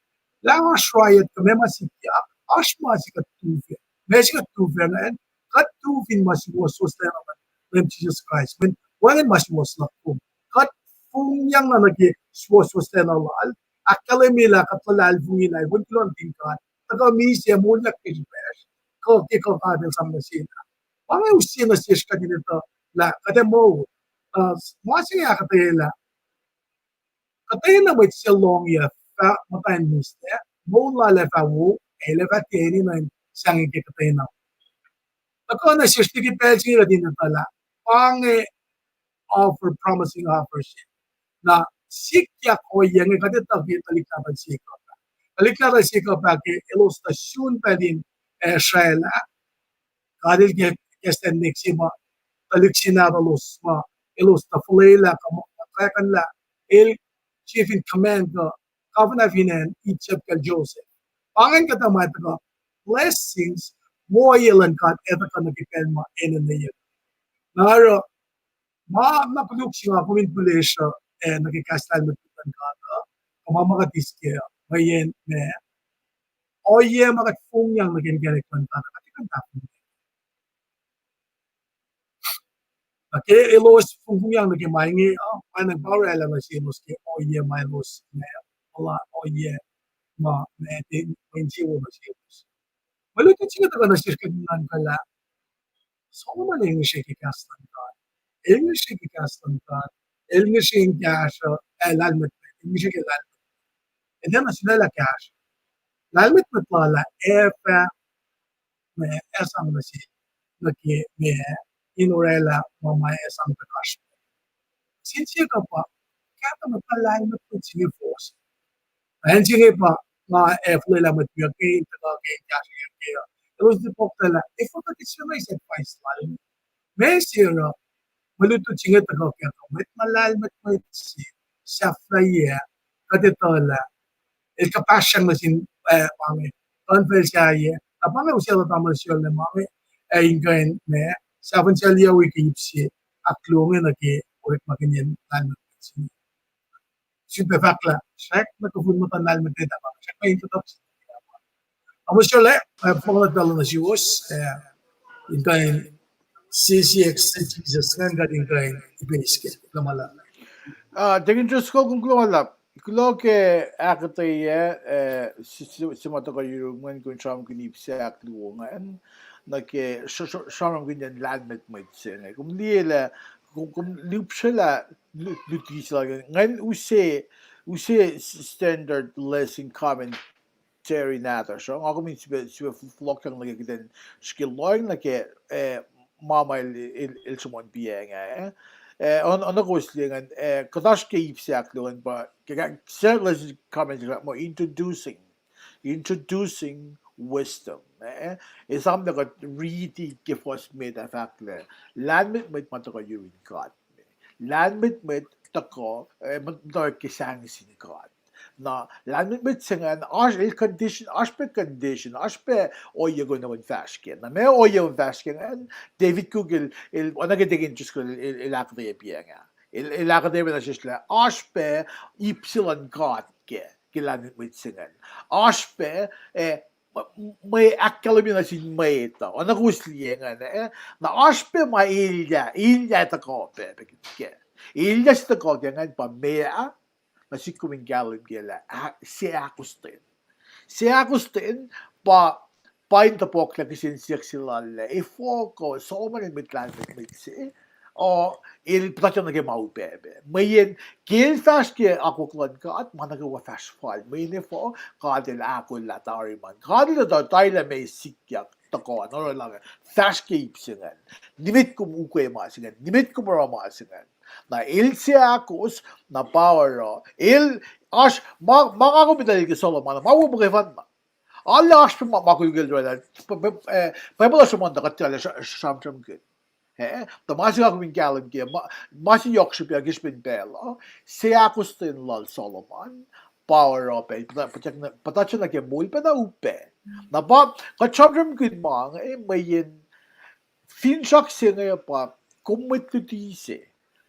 Lah oasr riot kuh meac ma sikyak, oasr ma se kuht tufah. Meac se kuht tufah ingacn, kuht tu fin ma suwohswohs lacna luhn Leum Jisus Kraist. Mweyen wacngihn ma suwohs luhk kom. Kuht fongyang na nuh ke suwohswohs lacna lal, ahkkahlwemye lah kuht luhlahlfongi lah el wen kuloh nuhtin God, tuhkuh misac, moulyak ke srihpacsr, kuh ke kuh God el sang nuh sel ah. Pa inge use nuh sesr kuht in etuh lah kuht ac moul. Uh, ma se inge ahkuhtweyac lah kuhtwena mwet se lohng ac fah muhta in misac, moul lal ac fah wo, ac el ac fah tiac enenuh in sahngweng ke kuhtwena. Tuhkuh nuh sesr liki pacl se inge kuht in etuh lah pa inge offer, promising offer se. Na sikyak ohiyac inge kuht etuh ke tuhlihk nahtuhl Jacob ah. Tuhlihk nahtuhl Jacob ah ke elos tuh sun pacl in, eh, sraclah, God el ke kahs in nek se ma tuhlihk se nahtuhlos ma elos tuh fuhlwelah kuh ma, kakuhnlah, el sifil command kuh governor fin acn Egypt kacl Joseph. Pa ingacn kuhtuh ma tuhkuh blessings, ohiyac luhn God ac tuhkuh nuh ke pacl ma enenweyuck. Na oruh ma na koluk se nga kom in pihlesruh, eh, nuh ke kahs lahlmwetmwet luhn God uh, kuh ma ma kuht eis kac uh, mweyen ma ohiyac ma kuht fongyang nuh ke inkacnek luhn God uh, kuht kuh in tahfonglac. Na ke elos fongfong yang nuh ke ma inge uh, pa na pa oraclah nuh selos ke ohiyac ma elos ma, ola ohiyac ma, ma, mwe insewowo nuh selos. Mwe lutlut se inge tuhkuh nuh sesr ke nuhnkuh lah Solomon el ngihsre ke kahs luhn God. El ngihsre ke kahs luhn God. El ngihsre in kahsruh, eh, lahlmwetmwet. El ngihsre ke lahlmwetmwet. El tiacna sulaclah kahsruh. Lahlmwetmwet lal ah ac fah ma ac sang nuh sel, nuh ke ma in oraclah ma ma ac sang tuh kasr. Sin sie kuh pa, kahto muhta lahlmwetmwet se inge fohs. Acn se inge pa, nga ac fuhlwelah mwet wiyuck ke in tuhkuh ke in kahsrweyuck ke uh. Elos tiac poktalah, efuh kuht eis advice lal. Meac se oruh, mwe lutlut se inge tuhkuh ke kuh mwet ma lahlmwetmwet se, sahflahiyac, kuht etuh lah el kuhpahsryang nuh sin, eh, ma inge, kuhn facl sahyac, na pa inge use lah tamuhlwel se oruh ma inge, eh, in kuh in ma, sahfin sahyac wi ke ip se, ahkluo inge nuh ke orekmakihnyacn lahlmwetmwet se inge. Sifilpac fahk lah srack nuh ke fun muhtuhn lahlmwetmwet ah, srack ma introduction. Tamuhlwel se oruh, eh, fohlohk pacl nuh suwos, eh, in kuh in sisiac Jisus, ngan kuht in kuh in ipeis ke, kuloh ma luhlahp. Ah, Deacon Driscoll, kom kuloh ma luhlahp. Kuloh ke ahkuhtweyac, eh, se, se, se ma tuhkuh yurum ingacn, kom sramsramkihn ip se ahkluo ingacn, nuh ke sr-, sr-, sramsramkihnyacn lahlmwetmwet se inge. Kom liye lah, kom, kom lihpsrelah lu-, luti se lal ingacn use, use standard lesson comment tari nahtuhsr uh, nga kom in sifil, sifil fohlohkyang nuh ke kuht in srihke lohacng nuh ke, eh, ma ma el, el, el sruhmuhn piacng ah, eh. Eh, on, on kowos liye ingacn, eh, kuht oasr ke ip se ahkluo ingacn pa, ke, ke, se lesson comment muh introducing, introducing wisdom, eh. Esam lah kuht riti ke fuhs met ah fahk lah lahlmwetmwet ma tuhkuh yurin God. Lahlmwetmwet tuhkuh, eh, ma-, muhtwacwacack ke sahngweng sin God. Na lahlmwetmwet se ingacn, oasr el condition, oasr pac condition, oasr pac ohiyac kuh in fahsr kac. Na meac ohiyac in fahsr kac ingacn, David Cook el, el, oacna ke Deacon Driscoll el, el, el ahkuhtweyac piacng ah. El, el ahkuhtweyac nuh sesr lah oasr pac ip se luhn God kac ke lahlmwetmwet se ingacn. Oasr pac, eh, mwe, mwe ahkkahlwemye nuh sin mwet uh. Oacna kowos liye ingacn, eh? Na oasr pac ma elyah, elyah tuhkuh pac, pac kac. Elyah se tuhkuh kac ingacn pa meac, nuh sik kom in kahlwem kac lah, ah, seahkostwen. Seahkostwen pa, pa in topuk lah kihsen siyuck se lal lah, efuh kuh Solomon el mwet lahlmwetmwet se, uh, el puhtatyang nuh ke ma upac pac. Mweyen ke el fahsr ke akwuck luhn God, ma nuh kwewa fahsr fal. Mweyen efuh, God el ahkolah tari ma. God el tuh tari lah meac sikyak tuhkuh, na oruh lah fahsr ke ip se ingacn. Nimet kom ukwe ma se ingacn. Nimet kom oruh ma se ingacn. Na el seahkos, na pa oruh el, oasr, ma, ma nga kom etuh ke Solomon, ma wo muhkwefanna. Arlac oasr pac ma, ma koluk el oraclah, Bible uh sruhmuhn tuh kuht tiac arlac sra-, sramsramkihn. Eh, tuh ma se nga kom in kahlwem kac, ma, ma se yohk srihpac ke srihpen pacl uh, seahkostwen lal Solomon, pa oruh pac, puhta-, puhta-, puhtatlac nuh ke moul pacna upac. Na pa, kuht sramsramkihn ma inge, eh, mweyen finsrak se inge pa, kom mwet luti se,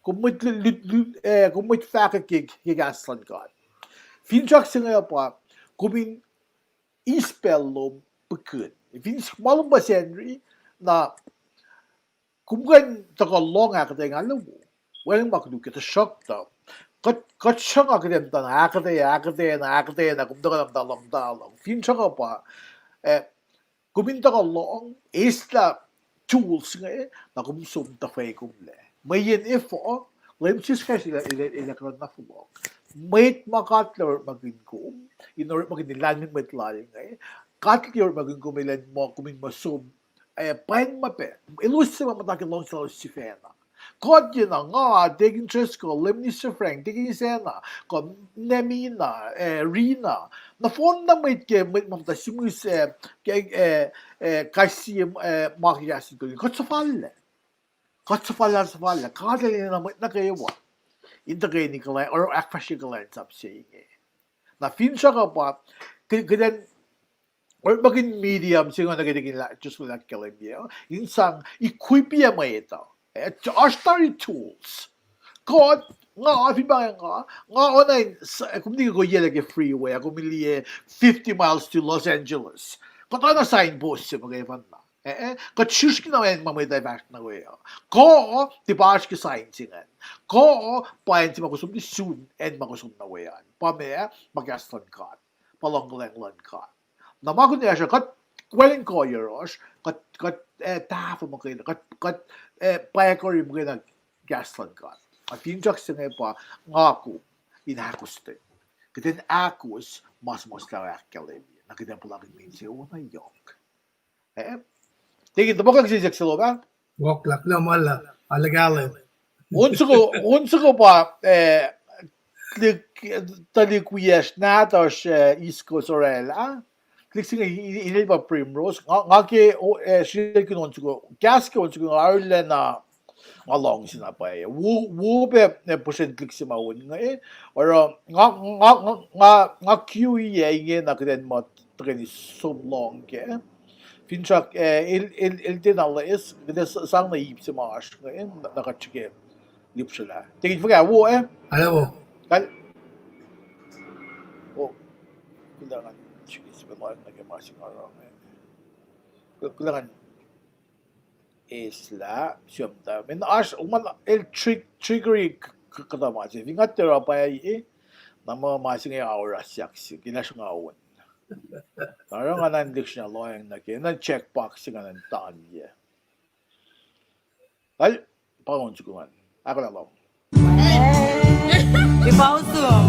kom mwet lu-, lu-, lu-, eh, kom mwet fahkwack ke, ke kahs luhn God. Finsrak se inge pa, kom in eis pacl lom pihkihn. Fin ma lom pa Sacnri, na kom kuh in tuhkuh lohng ahkuhtweyac nga luo. Wacngihn ma koluk ke, tuhsruhktuh kuht, kuht sruhnga kuht in muhta na ahkuhtweyac, ahkuhtweyac, na ahkuhtweyac, na kom tuhkuh na muhta lohng, muhta lohng. Finsrak uh pa, eh, kom in tuhkuh lohng, eislah tools inge, na kom som tuhfwekomlac. Mweyen efuh, Leum Jisus Kraist el, el, el ac kuh na fohlohk. Mwet ma God El orekmakihn kom, in orekmakihn lahlmwetmwet Lal inge, God El orekmakihn kom elan muh kom in muh som, eh, pweng ma pac. Elos suc ma muhta ke luhngse lalos sifacna. Kuht ye na nga, Deacon Driscoll, Leum Minister Frank, Deacon Isacna, kuh Nemina, eh, Rina. Nohfohn na mwet ke mwet ma muhta sihmihs, eh, ke, eh, eh, kais sie, eh, ma ke kahs in kol. Kuht suhfallac. Kuht suhfallac, suhfallac. God El enenuh mwet nuh kwewa in tuhkweni kuhlwacnsap, oruh ahkfahsrye kuhlwacnsap se inge. Na finsrak uh pa, kuht, kuht in orekmakihn medium se inge nuh ke, ke just like ahkkahlwemye, in sang equip-ye mwet uh. Eh, oasr tari tools. Kuht, nga, fin pa nga, nga oacna in, kom liye ke, kom liye ke freeway, kom liye fifty miles to Los Angeles. Kuht oacna signpost se muhkwena. Eh, eh, kuht srihsrkihn acn ma mwet uh fahsr nuh we uh. Kuh, tiac pa oasr ke sign se ingacn. Kuh, pa acn se ma kom som sun, acn ma kom som nuh we an. Pa meac, pa kahs luhn God. Pa luhngkuhlacng luhn God. Na ma kunacsr uh, kuht wacngihn kuh yohrohsr, kuht, kuht, eh, tahfuh muhkwena, kuht, kuht, eh, pwackuhri muhkwena kahs luhn God. Na finsrak se inge pa nga kom in ahkostwen. Kuht in ahkos ma suhmuhslah ahkkahlwemye, na kuht in puhlakihn insewowo na yohk. Eh? Tekin, topuk kak siyuck se lom ah? Woklah, kuloh ma luhlahp, arlac kahlwem. On soko, on soko pa, eh, tuhlihk, tuhlihk wiyacsr nahtuhsr, eh, East Coast oraclah. Tuhlihk se inge, i-, i-, inel pa Primrose. Nga, nga ke, o, eh, srihkakihn on soko, kahs ke on soko nga arulacna, nga luhngse na pwacye. Wo, wo pac, eh, puhsren tuhlihk se ma on inge, eh. Oruh, nga, nga, nga, nga, nga kiuiyac inge na kuht in muh tuhkweni som lohng kac. Finsrak, eh, el, el, el tiacna loes, kuht ac s-, sang na ip se ma oasr inge, na, na kuht srihke lihpsrelah. Tekin, fuhkah, wo, eh? Arlac wo. Kal-, oh, kuloh ngan srihke srihpac lohacng nuh ke ma se nga oruh inge. Kul-, kuloh ngan eslah, siyuck tuh. Meac oasr, oman el trick, trickery k-, k-, kuhtuh ma se. Fin nga tiac oruh pwacye, na muh ma se inge oruh siyuck se, ke lah sruhnga on. Oruh nga na lihksreni lohacng nuh ke, na check box se nga na tanyac. Kal, pa on soko ngan. Ahkolah lom. Ipausum.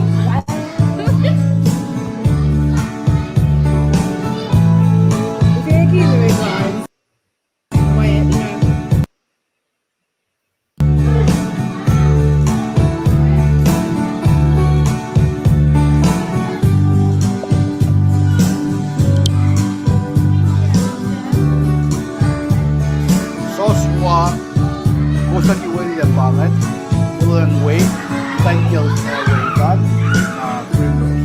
Soswa, kosaki welya pa ingacn, Will and Wade, Daniel, uh, Wade, uh, Primrose.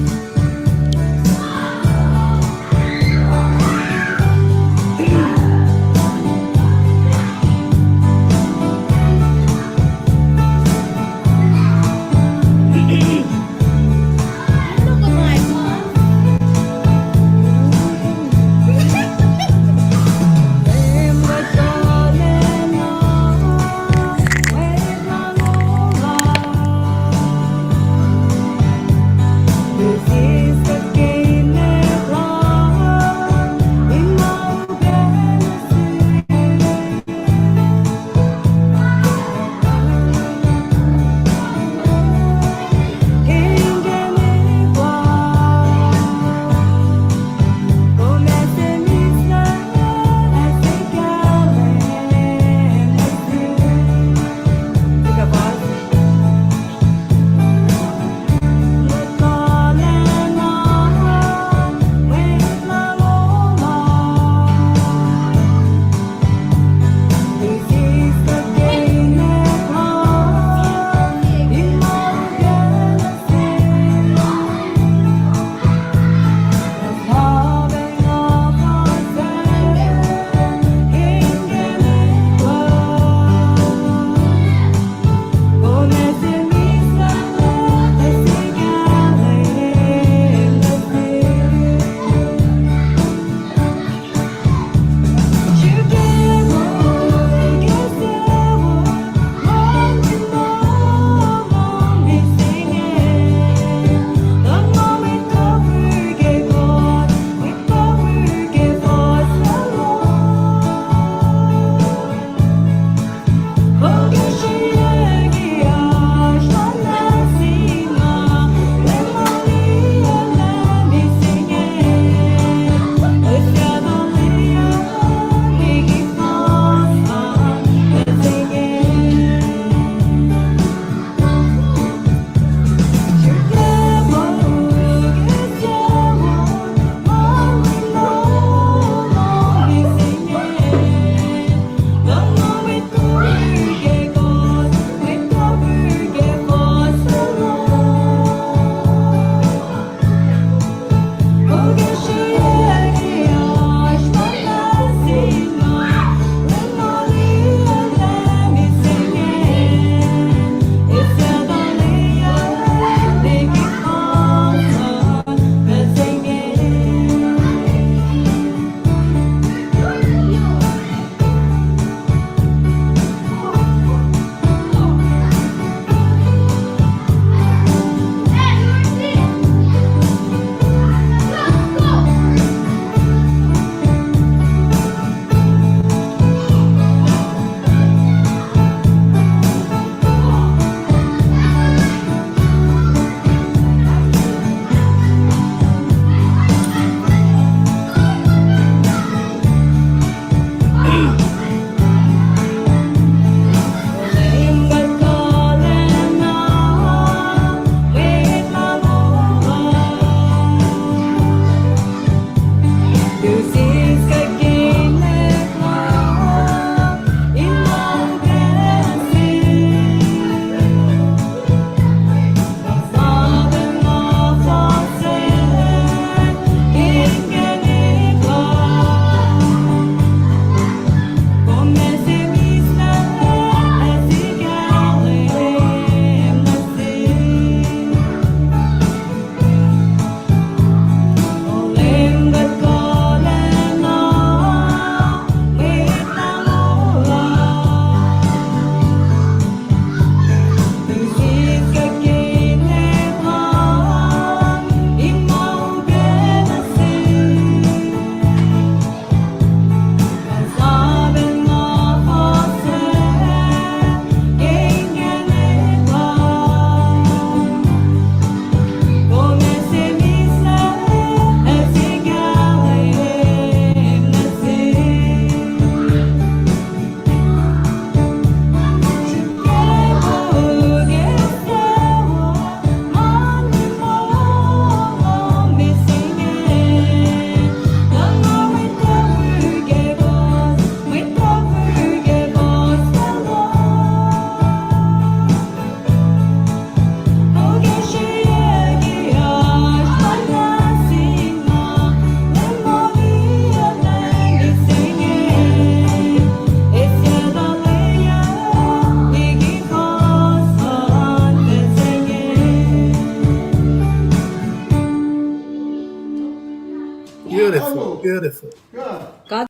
Beautiful, beautiful. God.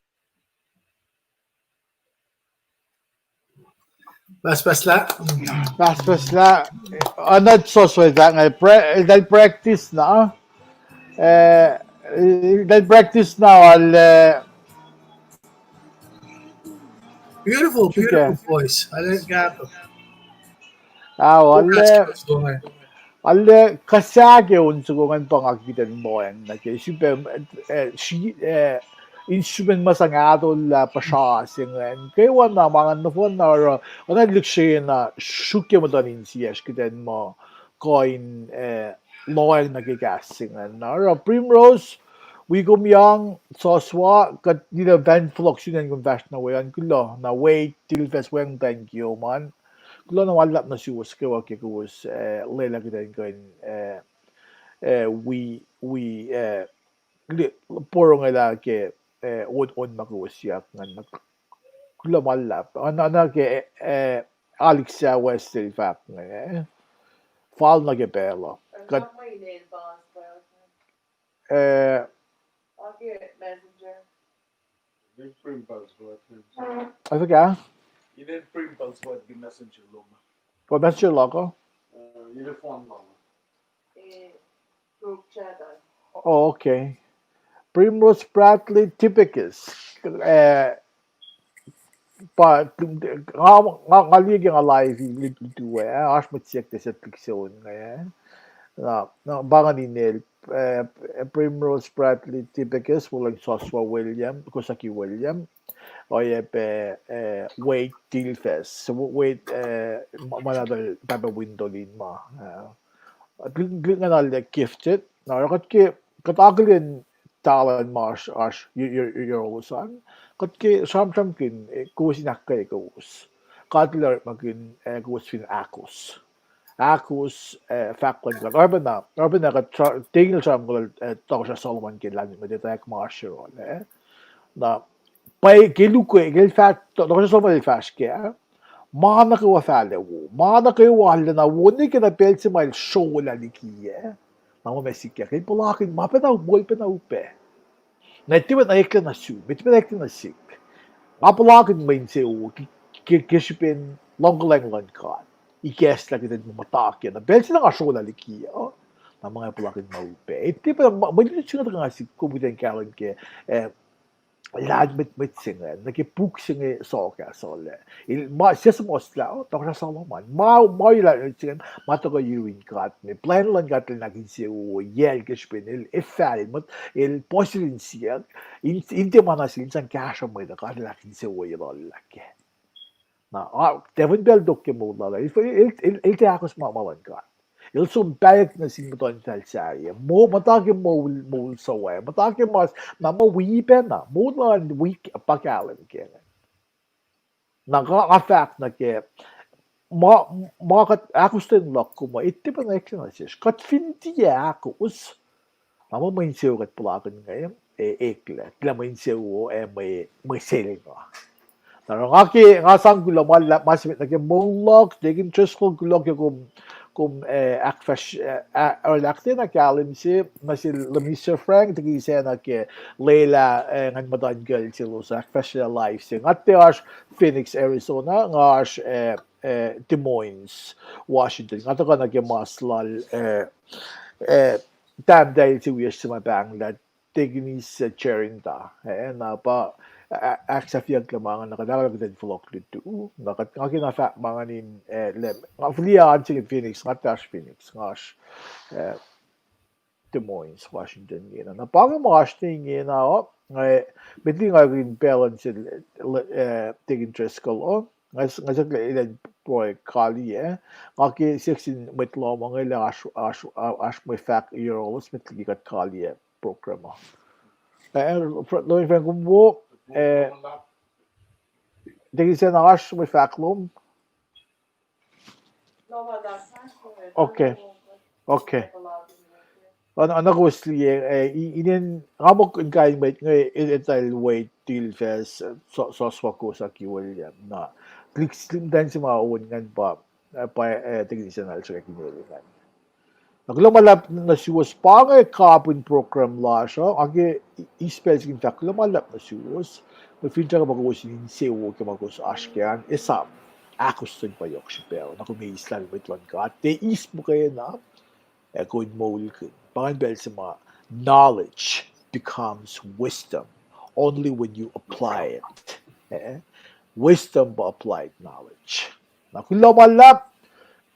Pass, pass lah. Pass, pass lah. Anad sos we that nga pra-, that practice na. Eh, that practice na al, eh, beautiful, beautiful voice. I like that. Awa, al, al, kasake on soko ngan pa nga kihtin lohacng nuh ke, srihpac, eh, sri-, eh, instrument ma sang ahtol lah puhsra se ingacn. Kwewana ma ngan nohfohn na oruh, oacna lihksreni na sruokyac muhtuhn insiyacsr kihtin muh kuh in, eh, lohacng nuh ke kahs se ingacn. Na oruh Primrose, wi kom yang, Soswa, kuht nila fan fohlohk sun an kom fahsr na we an kuloh, na Wade Tilfes weacng thank you man. Kuloh na ma luhlahp nuh suwos kwewa ke kowos, eh, lwelah kuht in kuh in, eh, eh, wi, wi, eh, li-, porongo lah ke, eh, on, on ma kowos siyuck ingacn. Kuloh ma luhlahp. Oacna, oacna ke, eh, Alex West el fahk inge, eh, fal nuh ke pacl uh. Kuht, eh, Asuh ka? Kom messenger luhk uh? Oh, okay. Primrose Bradley Tipicus. Eh, pa, nga, nga, nga liye ke nga live in litu, eh, oasr mwet siyuck tuh se lihksreni inge, eh. Na, na, pa ingacn inel, eh, Primrose Bradley Tipicus, Woleng Soswa William, Kosaki William. Oacyacpac, eh, Wade Tilfes. Wade, eh, ma, ma nahtuhl pahpah winto lin ma, eh. Kuht, kuht, kuht ngacn arlac gifted. Na oruh kuht ke, kuht akihlen talent ma oasr, oasr, y-, y-, y-, yohrohlos an. Kuht ke sramsramkihn, eh, kowos in ahkkweye kowos. Kuht orekmakihn, eh, kowos fin ahkos. Ahkos, eh, fahk luhn God. Oruh pacna, oruh pacna kuht sra-, Daniel sramsramkihn, eh, Tohkohsrah Solomon ke lahlmwetmwet etwacack ma oasr yohrohl, eh. Na, pwacye ke luhk, ke el fahk, Tohkohsrah Solomon el fahsr kac, ma nuh kwewa fahla wo, ma nuh kwewa arulacna wo, ne ke na pacl se ma el srolah liki, eh. Na ma sikyak, el puhlakihn ma pacna, moul pacna upac. Na tiac pacna eklac nuh sum, tiac pacna eklac nuh sihk. Nga puhlakihn mwe insewowo ke, ke, ke srihpen luhngkuhlwacng luhn God. Ikacslah kuht in muhta kac. Na pacl se na nga srolah liki uh, na ma nga puhlakihn ma upac. Tiac pacna mwe luti se nga tuhkuh nga sihk kom kuht in kahlwem ke, eh, lahlmwetmwet se inge, nuh ke puk se inge sohkahs uh. El ma, sie suhmuhslah, Tohkohsrah Solomon. Ma, ma lahlmwetmwet se inge, ma tuhkuh yurin God, me plwacn luhn God lacn ahkinsewowo, yacl ke srihpen el, el fal, mwet, el puhsisacl insiyuck, in, in tiac ma na sel in sang kahsruh mwet uh, God el ahkinsewowoye lal lah kac. Na, a, Devil pacl tok ke moul lal, el, el, el, el tiac ahkos ma, ma luhn God. El som pahyuck nuh sin muhtuhnfacl sahyac. Mo, muhta ke moul, moul suwohs. Muhta ke mas, na ma wi pacna, moul lal wi pa kahlwem ke inge. Na nga, nga fahk nuh ke, ma, ma kuht ahkostwen luhk kom uh, tiac pacna eklac nuh sesr. Kuht fin tiac ahkos, na ma mwe insewowo kuht puhlakihn inge, e, eklac, tiac mwe insewowo, e, mwe, mwe selnga. Na nga ke, nga sang kuloh ma, ma se met nuh ke moul luhk, Deacon Driscoll, kuloh ke kom, kom, eh, ahkfahsr, eh, ah, oruh ahkuhtweyac na kahlwem se, nuh sel Minister Frank, Deacon Isacna ke lwelah, eh, ngan muhtuhn kacl selos ahkfahsrye live se. Nga tiac oasr Phoenix, Arizona, nga oasr, eh, eh, Des Moines, Washington. Nga tuhkuh nuh ke mas lal, eh, eh, tahmtahel se wiyacsr se ma pahnglah, Deacon Is, eh, Jerinta, eh, na pa, ah, ahksahfyeyuck lah ma ingacn, na kuht ahkolah kuht in fohlohk lutu, na kuht nga ke na fahk ma ingacn in, eh, Leum, nga fihliyac an se ke Phoenix, nga tiac oasr Phoenix, nga oasr, eh, Des Moines, Washington ingena. Na pa inge ma oasr ne ingena, oh, nga, met liki nga in pacl an sel, eh, Deacon Driscoll, oh, nga, nga siyuck lah elan pruhe kaliyac, eh, nga ke siyuck sin mwet lohm uh inge lah oasr, oasr, oasr mwe fahk yohrohlos met liki kuht kaliyac program uh. Eh, eh, fr-, Lord Frank, kom wo, eh, Deacon Isacna, oasr mwe fahk lom? Okay. Okay. Oacna, oacna kowos liye, eh, i-, inen, nga muh in kain mwet inge, e-, eltahl Wade Tilfes, eh, so-, Soswa Kosaki William, na, klik, klik muhtwacn se ma on ingacn pa, eh, pa, eh, Deacon Isacna el srackna inel ingacn. Na kuloh ma luhlahp nuh suwos, pa inge kapihn program lasr uh, nga ke eis pacl se in fahk kuloh ma luhlahp nuh suwos, mwe finsrak ma kowos in insewowo ke ma kowos oasr kac an, esam, ahkostwen pa yohk srihpac uh, na kom eis lah mwet luhn God, tiac eis muhkwena, ac kom moulkihn. Pa ingacn pacl se ma knowledge becomes wisdom only when you apply it. Eh? Wisdom pa applied knowledge. Na kuloh ma luhlahp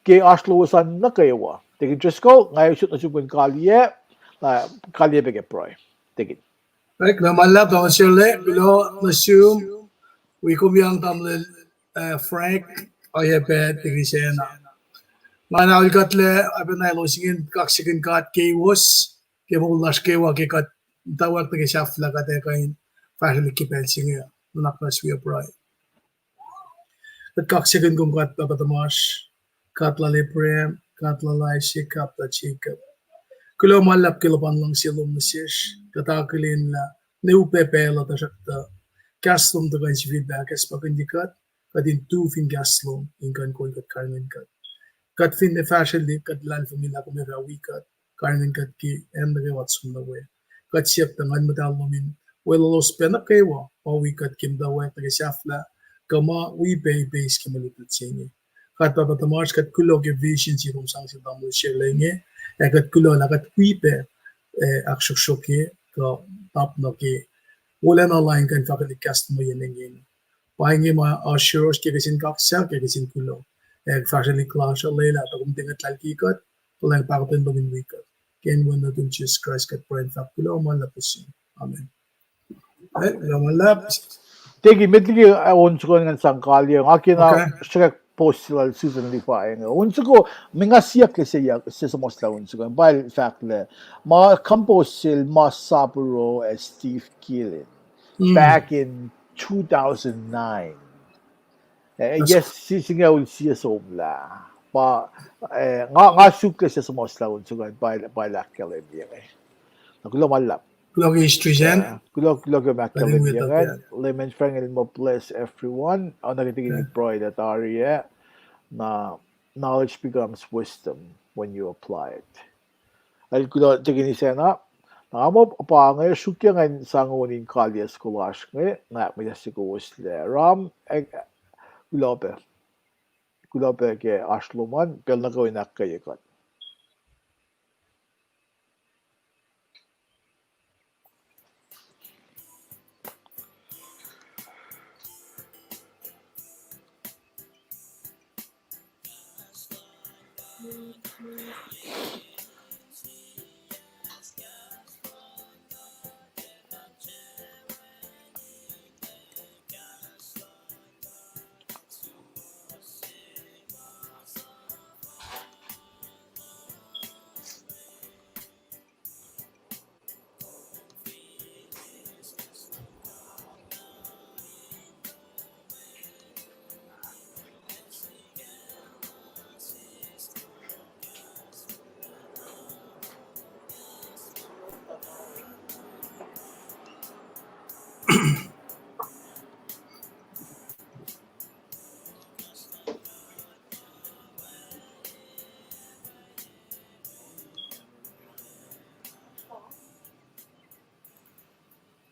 ke oasr lowos an nuh kwewa. Tekin Driscoll, nga usot nuh sum in kaliyac, na kaliyac pac ke pruhe. Tekin. Kuloh ma luhlahp, Tamuhlwel Sele, kuloh nuh sum, wi kom yang Tamuhlwel, eh, Frank, oacyacpac Tekin Sena. Nga na ol kuhtlac, apena elos ingacn kaksakihn God kowos, ke moul lasr kwewa ke kuht muhtwacwacack nuh ke sahflah kuht ac kuh in fahsrwelihk ke pacl se inge, nuhnak muhnahs wi pruhe. Kuht kaksakihn kom God Pahpah tuhmasr, God lal Abraham, God lal Isaac, God lal Jacob. Kuloh ma luhlahp ke luhpan luhngse lom nuh sesr, kuht akihlen lah ne upac pacl uh tuhsruhktuh kahs lom tuhkuh in sifilpac ahkacsmakihnye kuht, kuht in tu fin kahs lom in kuh in kol kuht, karihngihn kuht. Kuht finne fahsrwelihk, kuht luhlahlfongi lah kom ac fah wi kuht, karihngihn kuht ke acn nuh kwewa som nuh we. Kuht siyuck tuh Nguhn Muhtahl lom in weluhlos pac nuh kwewa, pa wi kuht ke muhtwacwacack nuh ke sahflah, kuh ma wi pac ipeis ke mwe lutlut se inge. God Pahpah tuhmasr, kuht kuloh ke vision se kom sang sel Tamuhlwel Sele inge, ac kuht kuloh lah kuht wi pac, eh, ahksruhksruhk ke, kuh tap nuh ke wolacna lain kuh in fahkwelihk kahs luhn mweyen inge. Pa inge ma oasr yohrohsr ke kihsen kaksak ac kihsen kuloh. Ac fahsrwelihk lasr uh lwelah tuh kom tiac ngwetlah liki kuht, kuhlwacng pahkotwen lom in wi kuht. Ke inen wen nuhtum Jisus Kraist kuht pruhe in fahk kuloh ma luhlahp nuh sum. Amen. Eh, kuloh ma luhlahp. Tekin, met liki, eh, on soko ngan sang kaliyac, nga kena sruhkwack post se lal Susan Levi inge. On soko, mwe nga siyuck ke se, se suhmuhslah on soko, pa el fahk lah ma compose sel Mas Saburo ac Steve Killin back in two thousand nine. Eh, yes, si-, singucul sie somlah. Pa, eh, nga, nga suk ke se suhmuhslah on soko, pa el, pa el ahkkahlwemye inge. Na kuloh ma luhlahp. Kuloh ke history sacn. Eh, kuloh, kuloh ke ma ahkkahlwemye ingacn. Lemen Frank el mo bless everyone. Oacna ke tikin pruhe lah tari ah, na knowledge becomes wisdom when you apply it. El kuloh tikin Sena. Na nga muh pa inge, sruokyac ngan sang on in kaliyac soko lasr inge, na ahkmihsye kowos lah Ram, eh, kuloh pac. Kuloh pac ke oasr lom an, pacl nuh kwewa in ahkkweye kuht.